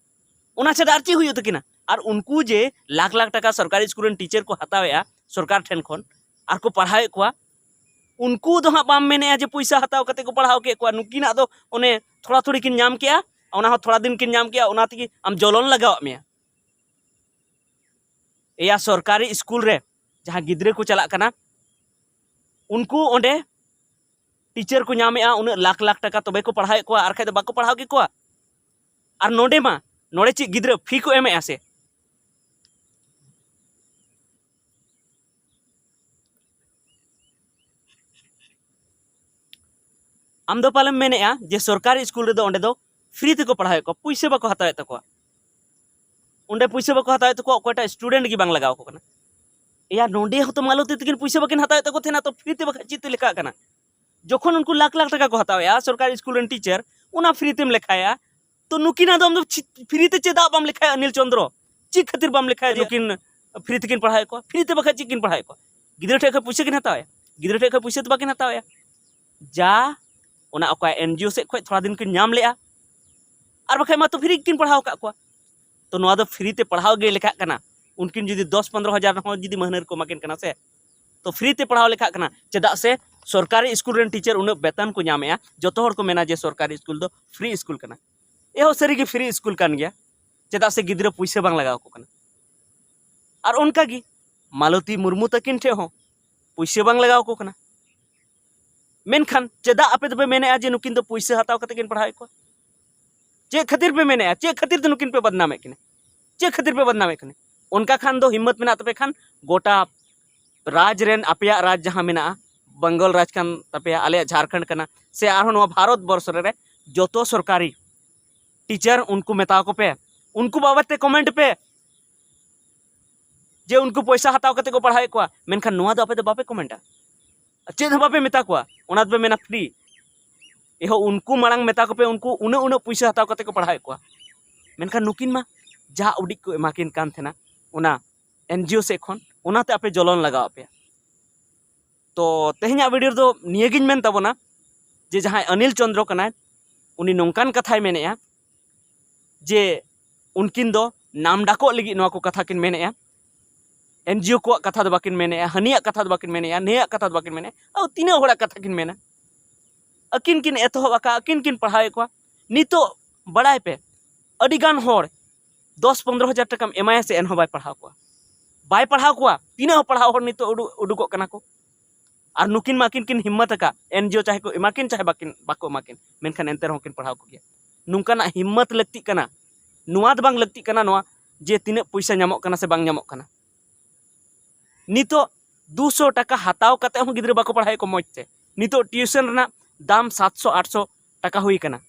ᱚᱱᱟ ᱪᱷᱟᱰᱟ ᱟᱨ ᱪᱮᱫ ᱦᱩᱭᱩᱜ ᱛᱟᱹᱠᱤᱱᱟ? ᱟᱨ ᱩᱱᱠᱩ ᱡᱮ ᱞᱟᱠᱷ ᱞᱟᱠᱷ ᱴᱟᱠᱟ ᱥᱚᱨᱠᱟᱨᱤ ᱥᱠᱩᱞ ᱨᱮᱱ ᱴᱤᱪᱟᱨ ᱠᱚ ᱦᱟᱛᱟᱣᱮᱜᱼᱟ ᱥᱚᱨᱠᱟᱨ ᱴᱷᱮᱱ ᱠᱷᱚᱱ, ᱟᱨ ᱠᱚ ᱯᱟᱲᱦᱟᱣᱮᱫ ᱠᱚᱣᱟ, ᱩᱱᱠᱩ ᱫᱚ ᱦᱟᱸᱜ ᱵᱟᱢ ᱢᱮᱱᱮᱜᱼᱟ ᱡᱮ ᱯᱩᱭᱥᱟᱹ ᱦᱟᱛᱟᱣ ᱠᱟᱛᱮ ᱠᱚ ᱯᱟᱲᱦᱟᱣ ᱠᱮᱫ ᱠᱚᱣᱟ᱾ ᱱᱩᱠᱤᱱᱟᱜ ᱫᱚ ᱚᱱᱮ ᱛᱷᱚᱲᱟ ᱛᱷᱚᱲᱤ ᱠᱤᱱ ᱧᱟᱢ ᱠᱮᱜᱼᱟ, ᱚᱱᱟ ᱦᱚᱸ ᱛᱷᱚᱲᱟ ᱫᱤᱱ ᱠᱤᱱ ᱧᱟᱢ ᱠᱮᱜᱼᱟ, ᱚᱱᱟ ᱛᱮᱜᱮ ᱟᱢ ᱡᱚᱞᱚᱱ ᱞᱟᱜᱟᱣᱟᱜ ᱢᱮᱭᱟ᱾ ᱮᱭᱟ, ᱥᱚᱨᱠᱟᱨᱤ ᱥᱠᱩᱞ ᱨᱮ ᱡᱟᱦᱟᱸ ᱜᱤᱫᱽᱨᱟᱹ ᱠᱚ ᱪᱟᱞᱟᱜ ᱠᱟᱱᱟ, ᱩᱱᱠᱩ ᱚᱸᱰᱮ ᱴᱤᱪᱟᱨ ᱠᱚ ᱧᱟᱢᱮᱜᱼᱟ ᱩᱱᱟᱹᱜ ᱞᱟᱠᱷ ᱞᱟᱠᱷ ᱴᱟᱠᱟ, ᱛᱚᱵᱮ ᱠᱚ ᱯᱟᱲᱦᱟᱣᱮᱫ ᱠᱚᱣᱟ, ᱟᱨ ᱠᱷᱟᱡ ᱫᱚ ᱵᱟᱠᱚ ᱯᱟᱲᱦᱟᱣ ᱠᱮᱠᱚᱣᱟ᱾ ᱟᱨ ᱱᱚᱰᱮ ᱢᱟ, ᱱᱚᱰᱮ ᱪᱮᱫ ᱜᱤᱫᱽᱨᱟᱹ ᱯᱷᱤ ᱠᱚ ᱮᱢᱮᱜᱼᱟ ᱥᱮ? ᱟᱢ ᱫᱚ ᱯᱟᱞᱮᱢ ᱢᱮᱱᱮᱜᱼᱟ ᱡᱮ ᱥᱚᱨᱠᱟᱨᱤ ᱥᱠᱩᱞ ᱨᱮᱫᱚ ᱚᱸᱰᱮ ᱫᱚ ᱯᱷᱨᱤ ᱛᱮᱠᱚ ᱯᱟᱲᱦᱟᱣᱮᱫ ᱠᱚᱣᱟ, ᱯᱩᱭᱥᱟᱹ ᱵᱟᱠᱚ ᱦᱟᱛᱟᱣᱮᱫ ᱛᱟᱠᱚᱣᱟ᱾ ᱚᱸᱰᱮ ᱯᱩᱭᱥᱟᱹ ᱵᱟᱠᱚ ᱦᱟᱛᱟᱣᱮᱫ ᱛᱟᱠᱚᱣᱟ, ᱚᱠᱚᱭᱴᱟᱜ ᱥᱴᱩᱰᱮᱱᱴ ᱜᱮ ᱵᱟᱝ ᱞᱟᱜᱟᱣ ᱟᱠᱚ ᱠᱟᱱᱟ᱾ ᱮᱭᱟ, ᱱᱚᱸᱰᱮ ᱦᱚᱸᱛᱚ ᱢᱟᱞᱚᱛᱤ ᱛᱟᱹᱠᱤᱱ ᱯᱩᱭᱥᱟᱹ ᱵᱟᱹᱠᱤᱱ ᱦᱟᱛᱟᱣᱮᱫ ᱛᱟᱠᱚ ᱛᱟᱦᱮᱱᱟ, ᱛᱚ ᱯᱷᱨᱤ ᱛᱮ ᱵᱟᱠᱷᱟᱡ ᱪᱮᱫ ᱛᱮ ᱞᱮᱠᱷᱟᱜ ᱠᱟᱱᱟ? ᱡᱚᱠᱷᱚᱱ ᱩᱱᱠᱩ ᱞᱟᱠᱷ ᱞᱟᱠᱷ ᱴᱟᱠᱟ ᱠᱚ ᱦᱟᱛᱟᱣᱮᱜᱼᱟ ᱥᱚᱨᱠᱟᱨᱤ ᱥᱠᱩᱞ ᱨᱮᱱ ᱴᱤᱪᱟᱨ, ᱚᱱᱟ ᱯᱷᱨᱤ ᱛᱮᱢ ᱞᱮᱠᱷᱟᱭᱟ, ᱛᱚ ᱱᱩᱠᱤᱱᱟᱜ ᱫᱚ ᱟᱢ ᱫᱚ ᱪᱷᱤ-, free ᱛᱮ ᱪᱮᱫᱟᱜ ᱵᱟᱢ ᱞᱮᱠᱷᱟᱭᱟ ᱚᱱᱤᱞ ᱪᱚᱸᱫᱽᱨᱚ? ᱪᱮᱫ ᱠᱷᱟᱹᱛᱤᱨ ᱵᱟᱢ ᱞᱮᱠᱷᱟᱭᱟ ᱡᱮ ᱱᱩᱠᱤᱱ free ᱛᱮᱠᱤᱱ ᱯᱟᱲᱦᱟᱣᱮᱫ ᱠᱚᱣᱟ? Free ᱛᱮ ᱵᱟᱠᱷᱟᱡ ᱪᱮᱫ ᱠᱤᱱ ᱯᱟᱲᱦᱟᱣᱮᱫ ᱠᱚᱣᱟ? ᱜᱤᱫᱽᱨᱟᱹ ᱴᱷᱮᱡ ᱠᱷᱚᱡ ᱯᱩᱭᱥᱟᱹ ᱠᱤᱱ ᱦᱟᱛᱟᱣᱮᱫᱼᱟ? ᱜᱤᱫᱽᱨᱟᱹ ᱴᱷᱮᱡ ᱠᱷᱚᱡ ᱯᱩᱭᱥᱟᱹ ᱛᱮ ᱵᱟᱠᱤᱱ ᱦᱟᱛᱟᱣᱮᱫᱼᱟ᱾ ᱡᱟ ᱚᱱᱟ ᱚᱠᱟ NGO ᱥᱮᱫ ᱠᱷᱚᱡ ᱛᱷᱚᱲᱟ ᱫᱤᱱ ᱠᱤᱱ ᱧᱟᱢ ᱞᱮᱜᱼᱟ, ᱟᱨ ᱵᱟᱠᱷᱟᱡ ᱢᱟ ᱛᱚ free ᱜᱮᱠᱤᱱ ᱯᱟᱲᱦᱟᱣ ᱟᱠᱟᱫ ᱠᱚᱣᱟ᱾ ᱛᱚ ᱱᱚᱣᱟ ᱫᱚ free ᱛᱮ ᱯᱟᱲᱦᱟᱣ ᱜᱮ ᱞᱮᱠᱷᱟᱜ ᱠᱟᱱᱟ᱾ ᱩᱱᱠᱤᱱ ᱡᱩᱫᱤ ᱫᱚᱥ ᱯᱚᱱᱨᱚ ᱦᱟᱡᱟᱨ ᱦᱚᱸ ᱡᱩᱫᱤ ᱢᱟᱹᱦᱱᱟᱹ ᱨᱮᱠᱚ ᱮᱢᱟ ᱠᱤᱱ ᱠᱟᱱᱟ ᱥᱮ, ᱛᱚ free ᱛᱮ ᱯᱟᱲᱦᱟᱣ ᱞᱮᱠᱷᱟᱜ ᱠᱟᱱᱟ᱾ ᱪᱮᱫᱟᱜ ᱥᱮ ᱥᱚᱨᱠᱟᱨᱤ ᱥᱠᱩᱞ ᱨᱮᱱ teacher ᱩᱱᱟᱹᱜ ᱵᱮᱛᱚᱱ ᱠᱚ ᱧᱟᱢᱮᱜᱼᱟ, ᱡᱚᱛᱚ ᱦᱚᱲ ᱠᱚ ᱢᱮᱱᱟ ᱡᱮ ᱥᱚᱨᱠᱟᱨᱤ ᱥᱠᱩᱞ ᱫᱚ free ᱥᱠᱩᱞ ᱠᱟᱱᱟ᱾ ᱮᱦᱚ ᱥᱟᱹᱨᱤ ᱜᱮ free ᱥᱠᱩᱞ ᱠᱟᱱ ᱜᱮᱭᱟ, ᱪᱮᱫᱟᱜ ᱥᱮ ᱜᱤᱫᱽᱨᱟᱹ ᱯᱩᱭᱥᱟᱹ ᱵᱟᱝ ᱞᱟᱜᱟᱣ ᱟᱠᱚ ᱠᱟᱱᱟ᱾ ᱟᱨ ᱚᱱᱠᱟ ᱜᱮ ᱢᱟᱞᱚᱛᱤ ᱢᱩᱨᱢᱩ ᱛᱟᱹᱠᱤᱱ ᱴᱷᱮᱡ ᱦᱚᱸ ᱯᱩᱭᱥᱟᱹ ᱵᱟᱝ ᱞᱟᱜᱟᱣ ᱟᱠᱚ ᱠᱟᱱᱟ᱾ ᱢᱮᱱᱠᱷᱟᱱ ᱪᱮᱫᱟᱜ ᱟᱯᱮ ᱫᱚᱯᱮ ᱢᱮᱱᱮᱜᱼᱟ ᱡᱮ ᱱᱩᱠᱤᱱ ᱫᱚ ᱯᱩᱭᱥᱟᱹ ᱦᱟᱛᱟᱣ ᱠᱟᱛᱮ ᱠᱤᱱ ᱯᱟᱲᱦᱟᱣᱮᱫ ᱠᱚᱣᱟ? ᱪᱮᱫ ᱠᱷᱟᱹᱛᱤᱨ ᱯᱮ ᱢᱮᱱᱮᱜᱼᱟ? ᱪᱮᱫ ᱠᱷᱟᱹᱛᱤᱨ ᱛᱮ ᱱᱩᱠᱤᱱ ᱯᱮ ᱵᱟᱫᱱᱟᱢᱮᱫ ᱠᱤᱱᱟ? ᱪᱮᱫ ᱠᱷᱟᱹᱛᱤᱨ ᱯᱮ ᱵᱟᱫᱱᱟᱢᱮᱫ ᱠᱤᱱᱟ? ᱚᱱᱠᱟ ᱠᱷᱟᱱ ᱫᱚ ᱦᱤᱢᱢᱚᱛ ᱢᱮᱱᱟᱜ ᱛᱟᱯᱮ ᱠᱷᱟᱱ ᱜᱚᱴᱟ ᱨᱟᱡᱽ ᱨᱮᱱ, ᱟᱯᱮᱭᱟᱜ ᱨᱟᱡᱽ ᱡᱟᱦᱟᱸ ᱢᱮᱱᱟᱜᱼᱟ, ᱵᱮᱝᱜᱚᱞ ᱨᱟᱡᱽ ᱠᱟᱱ ᱛᱟᱯᱮᱭᱟ, ᱟᱞᱮᱭᱟᱜ ᱡᱷᱟᱲᱠᱷᱚᱸᱰ ᱠᱟᱱᱟ, ᱥᱮ ᱟᱨᱦᱚᱸ ᱱᱚᱣᱟ ᱵᱷᱟᱨᱚᱛ ᱵᱚᱨᱥᱚ ᱨᱮ ᱡᱚᱛᱚ ᱥᱚᱨᱠᱟᱨᱤ teacher ᱩᱱᱠᱩ ᱢᱮᱛᱟ ᱠᱚ ᱯᱮ, ᱩᱱᱠᱩ ᱵᱟᱵᱚᱫ ᱛᱮ comment ᱯᱮ ᱡᱮ ᱩᱱᱠᱩ ᱯᱚᱭᱥᱟ ᱦᱟᱛᱟᱣ ᱠᱟᱛᱮ ᱠᱚ ᱯᱟᱲᱦᱟᱣᱮᱫ ᱠᱚᱣᱟ᱾ ᱢᱮᱱᱠᱷᱟᱱ ᱱᱚᱣᱟ ᱫᱚ ᱟᱯᱮ ᱫᱚ ᱵᱟᱯᱮ commentᱟ, ᱪᱮᱫ ᱦᱚᱸ ᱵᱟᱯᱮ ᱢᱮᱛᱟ ᱠᱚᱣᱟ, ᱚᱱᱟ ᱫᱚᱯᱮ ᱢᱮᱱᱟ free᱾ ᱮᱦᱚ ᱩᱱᱠᱩ ᱢᱟᱲᱟᱝ ᱢᱮᱛᱟ ᱠᱚᱯᱮ, ᱩᱱᱠᱩ ᱩᱱᱟᱹᱜ ᱩᱱᱟᱹᱜ ᱯᱩᱭᱥᱟᱹ ᱦᱟᱛᱟᱣ ᱠᱟᱛᱮ ᱠᱚ ᱯᱟᱲᱦᱟᱣᱮᱫ ᱠᱚᱣᱟ᱾ ᱢᱮᱱᱠᱷᱟᱱ ᱱᱩᱠᱤᱱ ᱢᱟ ᱡᱟ ᱩᱰᱤᱡ ᱠᱚ ᱮᱢᱟ ᱠᱤᱱ ᱠᱟᱱ ᱛᱟᱦᱮᱱᱟ ᱚᱱᱟ NGO ᱥᱮᱫ ᱠᱷᱚᱱ, ᱚᱱᱟᱛᱮ ᱟᱯᱮ ᱡᱚᱞᱚᱱ ᱞᱟᱜᱟᱣ ᱟᱯᱮᱭᱟ᱾ ᱛᱚ ᱛᱮᱦᱮᱧᱟᱜ video ᱨᱮᱫᱚ ᱱᱤᱭᱟᱹᱜᱤᱧ ᱢᱮᱱ ᱛᱟᱵᱚᱱᱟ ᱡᱮ ᱡᱟᱦᱟᱸᱭ ᱚᱱᱤᱞ ᱪᱚᱸᱫᱽᱨᱚ ᱠᱟᱱᱟᱭ, ᱩᱱᱤ ᱱᱚᱝᱠᱟᱱ ᱠᱟᱛᱷᱟᱭ ᱢᱮᱱᱮᱜᱼᱟ ᱡᱮ ᱩᱱᱠᱤᱱ ᱫᱚ ᱱᱟᱢ ᱰᱟᱠᱚᱜ ᱞᱟᱹᱜᱤᱫ ᱱᱚᱣᱟ ᱠᱚ ᱠᱟᱛᱷᱟ ᱠᱤᱱ ᱢᱮᱱᱮᱜᱼᱟ᱾ NGO ᱠᱚᱣᱟᱜ ᱠᱟᱛᱷᱟ ᱫᱚ ᱵᱟᱹᱠᱤᱱ ᱢᱮᱱᱮᱜᱼᱟ, ᱦᱟᱹᱱᱤᱭᱟᱜ ᱠᱟᱛᱷᱟ ᱫᱚ ᱵᱟᱹᱠᱤᱱ ᱢᱮᱱᱮᱜᱼᱟ, ᱱᱤᱭᱟᱹᱭᱟᱜ ᱠᱟᱛᱷᱟ ᱫᱚ ᱵᱟᱹᱠᱤᱱ ᱢᱮᱱᱮᱜᱼᱟ᱾ ᱟᱨ ᱛᱤᱱᱟᱹᱜ ᱦᱚᱲᱟᱜ ᱠᱟᱛᱷᱟ ᱠᱤᱱ ᱢᱮᱱᱟ? ᱟᱹᱠᱤᱱ ᱠᱤᱱ ᱮᱛᱚᱦᱚᱵ ᱟᱠᱟᱫ, ᱟᱹᱠᱤᱱ ᱠᱤᱱ ᱯᱟᱲᱦᱟᱣᱮᱫ ᱠᱚᱣᱟ᱾ ᱱᱤᱛᱚᱜ ᱵᱟᱲᱟᱭ ᱯᱮ, ᱟᱹᱰᱤ ᱜᱟᱱ ᱦᱚᱲ ᱫᱚᱥ ᱯᱚᱱᱨᱚ ᱦᱟᱡᱟᱨ ᱴᱟᱠᱟᱢ ᱮᱢᱟᱭᱟ ᱥᱮ, ᱮᱱᱦᱚᱸ ᱵᱟᱭ ᱯᱟᱲᱦᱟᱣ ᱠᱚᱣᱟ, ᱵᱟᱭ ᱯᱟᱲᱦᱟᱣ ᱠᱚᱣᱟ᱾ ᱛᱤᱱᱟᱹᱜ ᱦᱚᱸ ᱯᱟᱲᱦᱟᱣ ᱦᱚᱲ ᱱᱤᱛᱚᱜ ᱩᱰᱩ-, ᱩᱰᱩᱠᱚᱜ ᱠᱟᱱᱟ ᱠᱚ᱾ ᱟᱨ ᱱᱩᱠᱤᱱ ᱢᱟ ᱟᱹᱠᱤᱱ ᱠᱤᱱ ᱦᱤᱢᱢᱚᱛ ᱟᱠᱟᱫ, NGO ᱪᱟᱦᱮ ᱠᱚ ᱮᱢᱟ ᱠᱤᱱ ᱪᱟᱦᱮ ᱵᱟᱠᱤᱱ, ᱵᱟᱠᱚ ᱮᱢᱟ ᱠᱤᱱ, ᱢᱮᱱᱠᱷᱟᱱ ᱮᱱᱛᱮ ᱨᱮᱦᱚᱸ ᱠᱤᱱ ᱯᱟᱲᱦᱟᱣ ᱠᱚᱜᱮᱭᱟ᱾ ᱱᱚᱝᱠᱟᱱᱟᱜ ᱦᱤᱢᱢᱚᱛ ᱞᱟᱹᱠᱛᱤᱜ ᱠᱟᱱᱟ᱾ ᱱᱚᱣᱟ ᱫᱚ ᱵᱟᱝ ᱞᱟᱹᱠᱛᱤᱜ ᱠᱟᱱᱟ ᱱᱚᱣᱟ ᱡᱮ ᱛᱤᱱᱟᱹᱜ ᱯᱚᱭᱥᱟ ᱧᱟᱢᱚᱜ ᱠᱟᱱᱟ ᱥᱮ ᱵᱟᱝ ᱧᱟᱢᱚᱜ ᱠᱟᱱᱟ᱾ ᱱᱤᱛᱚᱜ ᱫᱩᱥᱚ ᱴᱟᱠᱟ ᱦᱟᱛᱟᱣ ᱠᱟᱛᱮ ᱦᱚᱸ ᱜᱤᱫᱽᱨᱟᱹ ᱵᱟᱠᱚ ᱯᱟᱲᱦᱟᱣᱮᱫ ᱠᱚ ᱢᱚᱡᱽ ᱛᱮ᱾ ᱱᱤᱛᱚᱜ tuition ᱨᱮᱱᱟᱜ ᱫᱟᱢ ᱥᱟᱛᱥᱚ ᱟᱴᱥᱚ ᱴᱟᱠᱟ ᱦᱩᱭ ᱠᱟᱱᱟ᱾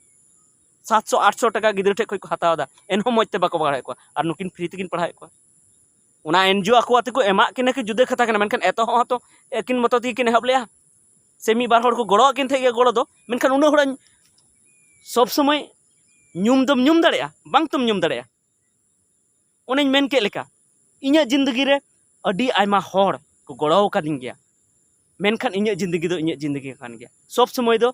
ᱥᱟᱛᱥᱚ ᱟᱴᱥᱚ ᱴᱟᱠᱟ ᱜᱤᱫᱽᱨᱟᱹ ᱴᱷᱮᱡ ᱠᱷᱚᱡ ᱠᱚ ᱦᱟᱛᱟᱣ ᱮᱫᱟ, ᱮᱱᱦᱚᱸ ᱢᱚᱡᱽ ᱛᱮ ᱵᱟᱠᱚ ᱯᱟᱲᱦᱟᱣᱮᱫ ᱠᱚᱣᱟ, ᱟᱨ ᱱᱩᱠᱤᱱ free ᱛᱮᱠᱤᱱ ᱯᱟᱲᱦᱟᱣᱮᱫ ᱠᱚᱣᱟ᱾ ᱚᱱᱟ NGO ᱟᱠᱚ ᱟᱛᱮ ᱠᱚ ᱮᱢᱟᱜ ᱠᱤᱱᱟ ᱠᱤ ᱡᱩᱫᱟᱹ ᱠᱟᱛᱷᱟ ᱠᱟᱱᱟ, ᱢᱮᱱᱠᱷᱟᱱ ᱮᱛᱚᱦᱚᱵ ᱦᱚᱸᱛᱚ ᱟᱹᱠᱤᱱ ᱢᱚᱛᱚ ᱛᱮᱜᱮ ᱠᱤᱱ ᱮᱦᱚᱵ ᱞᱮᱜᱼᱟ, ᱥᱮ ᱢᱤᱫ ᱵᱟᱨ ᱦᱚᱲ ᱠᱚ ᱜᱚᱲᱚᱣᱟᱜ ᱠᱤᱱ ᱛᱟᱦᱮᱸᱫ ᱜᱮᱭᱟ ᱜᱚᱲᱚ ᱫᱚ, ᱢᱮᱱᱠᱷᱟᱱ ᱩᱱᱟᱹᱜ ᱦᱚᱲᱟᱜ ᱥᱚᱵᱽ ᱥᱚᱢᱚᱭ ᱧᱩᱢ ᱫᱚᱢ ᱧᱩᱢ ᱫᱟᱲᱮᱭᱟᱜᱼᱟ, ᱵᱟᱝ ᱛᱚᱢ ᱧᱩᱢ ᱫᱟᱲᱮᱭᱟᱜᱼᱟ᱾ ᱚᱱᱮᱧ ᱢᱮᱱ ᱠᱮᱫ ᱞᱮᱠᱟ, ᱤᱧᱟᱹᱜ ᱡᱤᱱᱫᱮᱜᱤ ᱨᱮ ᱟᱹᱰᱤ ᱟᱭᱢᱟ ᱦᱚᱲ ᱠᱚ ᱜᱚᱲᱚ ᱟᱠᱟᱫᱤᱧ ᱜᱮᱭᱟ, ᱢᱮᱱᱠᱷᱟᱱ ᱤᱧᱟᱹᱜ ᱡᱤᱱᱫᱮᱜᱤ ᱫᱚ ᱤᱧᱟᱹᱜ ᱡᱤᱱᱫᱮᱜᱤ ᱠᱟᱱ ᱜᱮᱭᱟ᱾ ᱥᱚᱵ ᱥᱚᱢᱚᱭ ᱫᱚ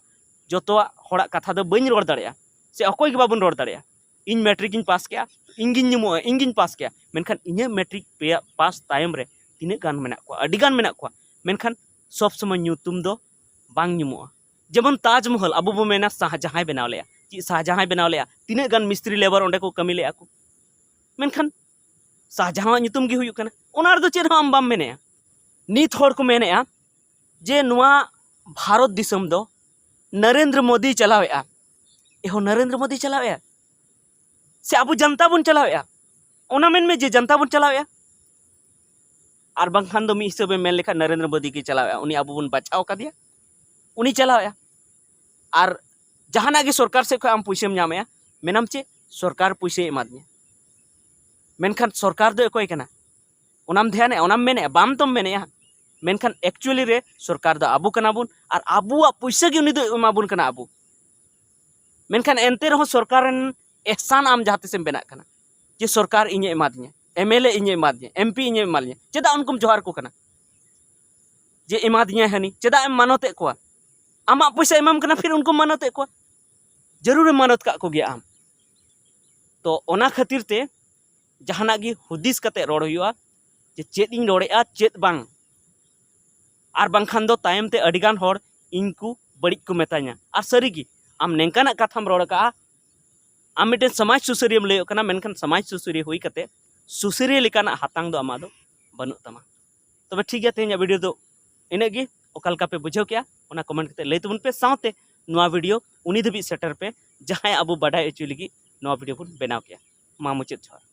ᱡᱚᱛᱚᱣᱟᱜ ᱦᱚᱲᱟᱜ ᱠᱟᱛᱷᱟ ᱫᱚ ᱵᱟᱹᱧ ᱨᱚᱲ ᱫᱟᱲᱮᱭᱟᱜᱼᱟ, ᱥᱮ ᱚᱠᱚᱭ ᱜᱮ ᱵᱟᱵᱚᱱ ᱨᱚᱲ ᱫᱟᱲᱮᱭᱟᱜᱼᱟ᱾ ᱤᱧ ᱢᱮᱴᱨᱤᱠ ᱤᱧ ᱯᱟᱥ ᱠᱮᱜᱼᱟ, ᱤᱧ ᱜᱤᱧ ᱧᱩᱢᱩᱜᱼᱟ, ᱤᱧ ᱜᱤᱧ ᱯᱟᱥ ᱠᱮᱜᱼᱟ, ᱢᱮᱱᱠᱷᱟᱱ ᱤᱧᱟᱹᱜ ᱢᱮᱴᱨᱤᱠ ᱯᱮ-, ᱯᱟᱥ ᱛᱟᱭᱚᱢ ᱨᱮ ᱛᱤᱱᱟᱹᱜ ᱜᱟᱱ ᱢᱮᱱᱟᱜ ᱠᱚᱣᱟ, ᱟᱹᱰᱤ ᱜᱟᱱ ᱢᱮᱱᱟᱜ ᱠᱚᱣᱟ, ᱢᱮᱱᱠᱷᱟᱱ ᱥᱚᱵ ᱥᱚᱢᱚᱭ ᱧᱩᱛᱩᱢ ᱫᱚ ᱵᱟᱝ ᱧᱩᱢᱩᱜᱼᱟ᱾ ᱡᱮᱢᱚᱱ ᱛᱟᱡᱽᱢᱚᱦᱚᱞ ᱟᱵᱚ ᱵᱚ ᱢᱮᱱᱟ ᱥᱟᱦᱡᱟᱦᱟᱸᱭ ᱵᱮᱱᱟᱣ ᱞᱮᱜᱼᱟ᱾ ᱪᱮᱫ ᱥᱟᱦᱡᱟᱦᱟᱸᱭ ᱵᱮᱱᱟᱣ ᱞᱮᱜᱼᱟ? ᱛᱤᱱᱟᱹᱜ ᱜᱟᱱ ᱢᱤᱥᱛᱨᱤ ᱞᱮᱵᱟᱨ ᱚᱸᱰᱮ ᱠᱚ ᱠᱟᱹᱢᱤ ᱞᱮᱜᱼᱟ ᱠᱚ? ᱢᱮᱱᱠᱷᱟᱱ ᱥᱟᱦᱡᱟᱦᱟᱸᱣᱟᱜ ᱧᱩᱛᱩᱢ ᱜᱮ ᱦᱩᱭᱩᱜ ᱠᱟᱱᱟ, ᱚᱱᱟ ᱨᱮᱫᱚ ᱪᱮᱫ ᱦᱚᱸ ᱟᱢ ᱵᱟᱢ ᱢᱮᱱᱮᱜᱼᱟ᱾ ᱱᱤᱛ ᱦᱚᱲ ᱠᱚ ᱢᱮᱱᱮᱜᱼᱟ ᱡᱮ ᱱᱚᱣᱟ ᱵᱷᱟᱨᱚᱛ ᱫᱤᱥᱚᱢ ᱫᱚ ᱱᱚᱨᱮᱱᱫᱨᱚ ᱢᱳᱫᱤᱭ ᱪᱟᱞᱟᱣᱮᱜᱼᱟ᱾ ᱮᱦᱚ, ᱱᱚᱨᱮᱱᱫᱨᱚ ᱢᱳᱫᱤᱭ ᱪᱟᱞᱟᱣᱮᱜᱼᱟ ᱥᱮ ᱟᱵᱚ ᱡᱟᱱᱛᱟ ᱵᱚᱱ ᱪᱟᱞᱟᱣᱮᱜᱼᱟ? ᱚᱱᱟ ᱢᱮᱱ ᱢᱮ ᱡᱮ ᱡᱟᱱᱛᱟ ᱵᱚᱱ ᱪᱟᱞᱟᱣᱮᱜᱼᱟ᱾ ᱟᱨ ᱵᱟᱝᱠᱷᱟᱱ ᱫᱚ ᱢᱤᱫ ᱦᱤᱥᱟᱹᱵᱮ ᱢᱮᱱ ᱞᱮᱠᱷᱟᱱ ᱱᱚᱨᱮᱱᱫᱨᱚ ᱢᱳᱫᱤ ᱜᱮ ᱪᱟᱞᱟᱣᱮᱜᱼᱟ, ᱩᱱᱤ ᱟᱵᱚ ᱵᱚᱱ ᱵᱟᱪᱷᱟᱣ ᱠᱟᱫᱮᱭᱟ, ᱩᱱᱤ ᱪᱟᱞᱟᱣᱮᱜᱼᱟ᱾ ᱟᱨ ᱡᱟᱦᱟᱱᱟᱜ ᱜᱮ ᱥᱚᱨᱠᱟᱨ ᱥᱮᱫ ᱠᱷᱚᱱ ᱟᱢ ᱯᱩᱭᱥᱟᱹᱢ ᱧᱟᱢᱮᱜᱼᱟ, ᱢᱮᱱᱟᱢ ᱪᱮᱫ, ᱥᱚᱨᱠᱟᱨ ᱯᱩᱭᱥᱟᱹᱭ ᱮᱢᱟᱫᱤᱧᱟ, ᱢᱮᱱᱠᱷᱟᱱ ᱥᱚᱨᱠᱟᱨ ᱫᱚ ᱚᱠᱚᱭ ᱠᱟᱱᱟ? ᱚᱱᱟᱢ ᱫᱷᱮᱭᱟᱱᱮᱜᱼᱟ, ᱚᱱᱟᱢ ᱢᱮᱱᱮᱜᱼᱟ, ᱵᱟᱢ ᱛᱚᱢ ᱢᱮᱱᱮᱜᱼᱟ᱾ ᱢᱮᱱᱠᱷᱟᱱ actually ᱨᱮ ᱥᱚᱨᱠᱟᱨ ᱫᱚ ᱟᱵᱚ ᱠᱟᱱᱟ ᱵᱚᱱ, ᱟᱨ ᱟᱵᱚᱣᱟᱜ ᱯᱩᱭᱥᱟᱹ ᱜᱮ ᱩᱱᱤ ᱫᱚᱭ ᱮᱢᱟ ᱵᱚᱱ ᱠᱟᱱᱟ ᱟᱵᱚ᱾ ᱢᱮᱱᱠᱷᱟᱱ ᱮᱱᱛᱮ ᱨᱮᱦᱚᱸ ᱥᱚᱨᱠᱟᱨ ᱨᱮᱱ ᱮᱦᱥᱟᱱ ᱟᱢ ᱡᱟᱦᱟᱸ ᱛᱤᱥᱮᱢ ᱵᱮᱱᱟᱜ ᱠᱟᱱᱟ, ᱡᱮ ᱥᱚᱨᱠᱟᱨ ᱤᱧᱮ ᱮᱢᱟᱫᱤᱧᱟ, MLA ᱤᱧᱮ ᱮᱢᱟᱫᱤᱧᱟ, MP ᱤᱧᱮ ᱮᱢᱟᱫᱤᱧᱟ, ᱪᱮᱫᱟᱜ ᱩᱱᱠᱩᱢ ᱡᱚᱦᱟᱨ ᱟᱠᱚ ᱠᱟᱱᱟ ᱡᱮ ᱮᱢᱟᱫᱤᱧᱟᱭ ᱦᱟᱹᱱᱤ? ᱪᱮᱫᱟᱜ ᱮᱢ ᱢᱟᱱᱚᱛᱮᱫ ᱠᱚᱣᱟ? ᱟᱢᱟᱜ ᱯᱩᱭᱥᱟ ᱮᱢᱟᱢ ᱠᱟᱱᱟ, ᱯᱷᱤᱨ ᱩᱱᱠᱩᱢ ᱢᱟᱱᱚᱛᱮᱫ ᱠᱚᱣᱟ᱾ ᱡᱟᱹᱨᱩᱲᱮᱢ ᱢᱟᱱᱚᱛ ᱠᱟᱜ ᱠᱚᱜᱮᱭᱟ ᱟᱢ᱾ ᱛᱚ ᱚᱱᱟ ᱠᱷᱟᱹᱛᱤᱨ ᱛᱮ ᱡᱟᱦᱟᱱᱟᱜ ᱜᱮ ᱦᱩᱫᱤᱥ ᱠᱟᱛᱮ ᱨᱚᱲ ᱦᱩᱭᱩᱜᱼᱟ, ᱡᱮ ᱪᱮᱫ ᱤᱧ ᱨᱚᱲᱮᱜᱼᱟ, ᱪᱮᱫ ᱵᱟᱝ᱾ ᱟᱨ ᱵᱟᱝᱠᱷᱟᱱ ᱫᱚ ᱛᱟᱭᱚᱢ ᱛᱮ ᱟᱹᱰᱤᱜᱟᱱ ᱦᱚᱲ ᱤᱧ ᱠᱚ ᱵᱟᱹᱲᱤᱡ ᱠᱚ ᱢᱮᱛᱟᱧᱟ᱾ ᱟᱨ ᱥᱟᱹᱨᱤᱜᱮ, ᱟᱢ ᱱᱮᱝᱠᱟᱱᱟᱜ ᱠᱟᱛᱷᱟᱢ ᱨᱚᱲ ᱟᱠᱟᱜᱼᱟ, ᱟᱢ ᱢᱤᱫᱴᱮᱱ ᱥᱚᱢᱟᱡᱽ ᱥᱩᱥᱟᱹᱨᱤᱭᱟᱹᱢ ᱞᱟᱹᱭᱚᱜ ᱠᱟᱱᱟ, ᱢᱮᱱᱠᱷᱟᱱ ᱥᱚᱢᱟᱡᱽ ᱥᱩᱥᱟᱹᱨᱤᱭᱟᱹ ᱦᱩᱭ ᱠᱟᱛᱮ ᱥᱩᱥᱟᱹᱨᱤᱭᱟᱹ ᱞᱮᱠᱟᱱᱟᱜ ᱦᱟᱛᱟᱝ ᱫᱚ ᱟᱢᱟᱜ ᱫᱚ ᱵᱟᱹᱱᱩᱜ ᱛᱟᱢᱟ᱾ ᱛᱚᱵᱮ ᱴᱷᱤᱠ ᱜᱮᱭᱟ, ᱛᱮᱦᱮᱧᱟᱜ video ᱫᱚ ᱤᱱᱟᱹᱜ ᱜᱮ᱾ ᱚᱠᱟ ᱞᱮᱠᱟ ᱯᱮ ᱵᱩᱡᱷᱟᱹᱣ ᱠᱮᱜᱼᱟ, ᱚᱱᱟ comment ᱠᱟᱛᱮ ᱞᱟᱹᱭ ᱛᱟᱵᱚᱱ ᱯᱮ᱾ ᱥᱟᱶᱛᱮ ᱱᱚᱣᱟ video ᱩᱱᱤ ᱫᱷᱟᱹᱵᱤᱡ ᱥᱮᱴᱮᱨ ᱯᱮ, ᱡᱟᱦᱟᱸᱭ ᱟᱵᱚ ᱵᱟᱰᱟᱭ ᱦᱚᱪᱚᱭ ᱞᱟᱹᱜᱤᱫ ᱱᱚᱣᱟ video ᱵᱚᱱ ᱵᱮᱱᱟᱣ ᱠᱮᱜᱼᱟ᱾ ᱢᱟ ᱢᱩᱪᱟᱹᱫ ᱡᱚᱦᱟᱨ᱾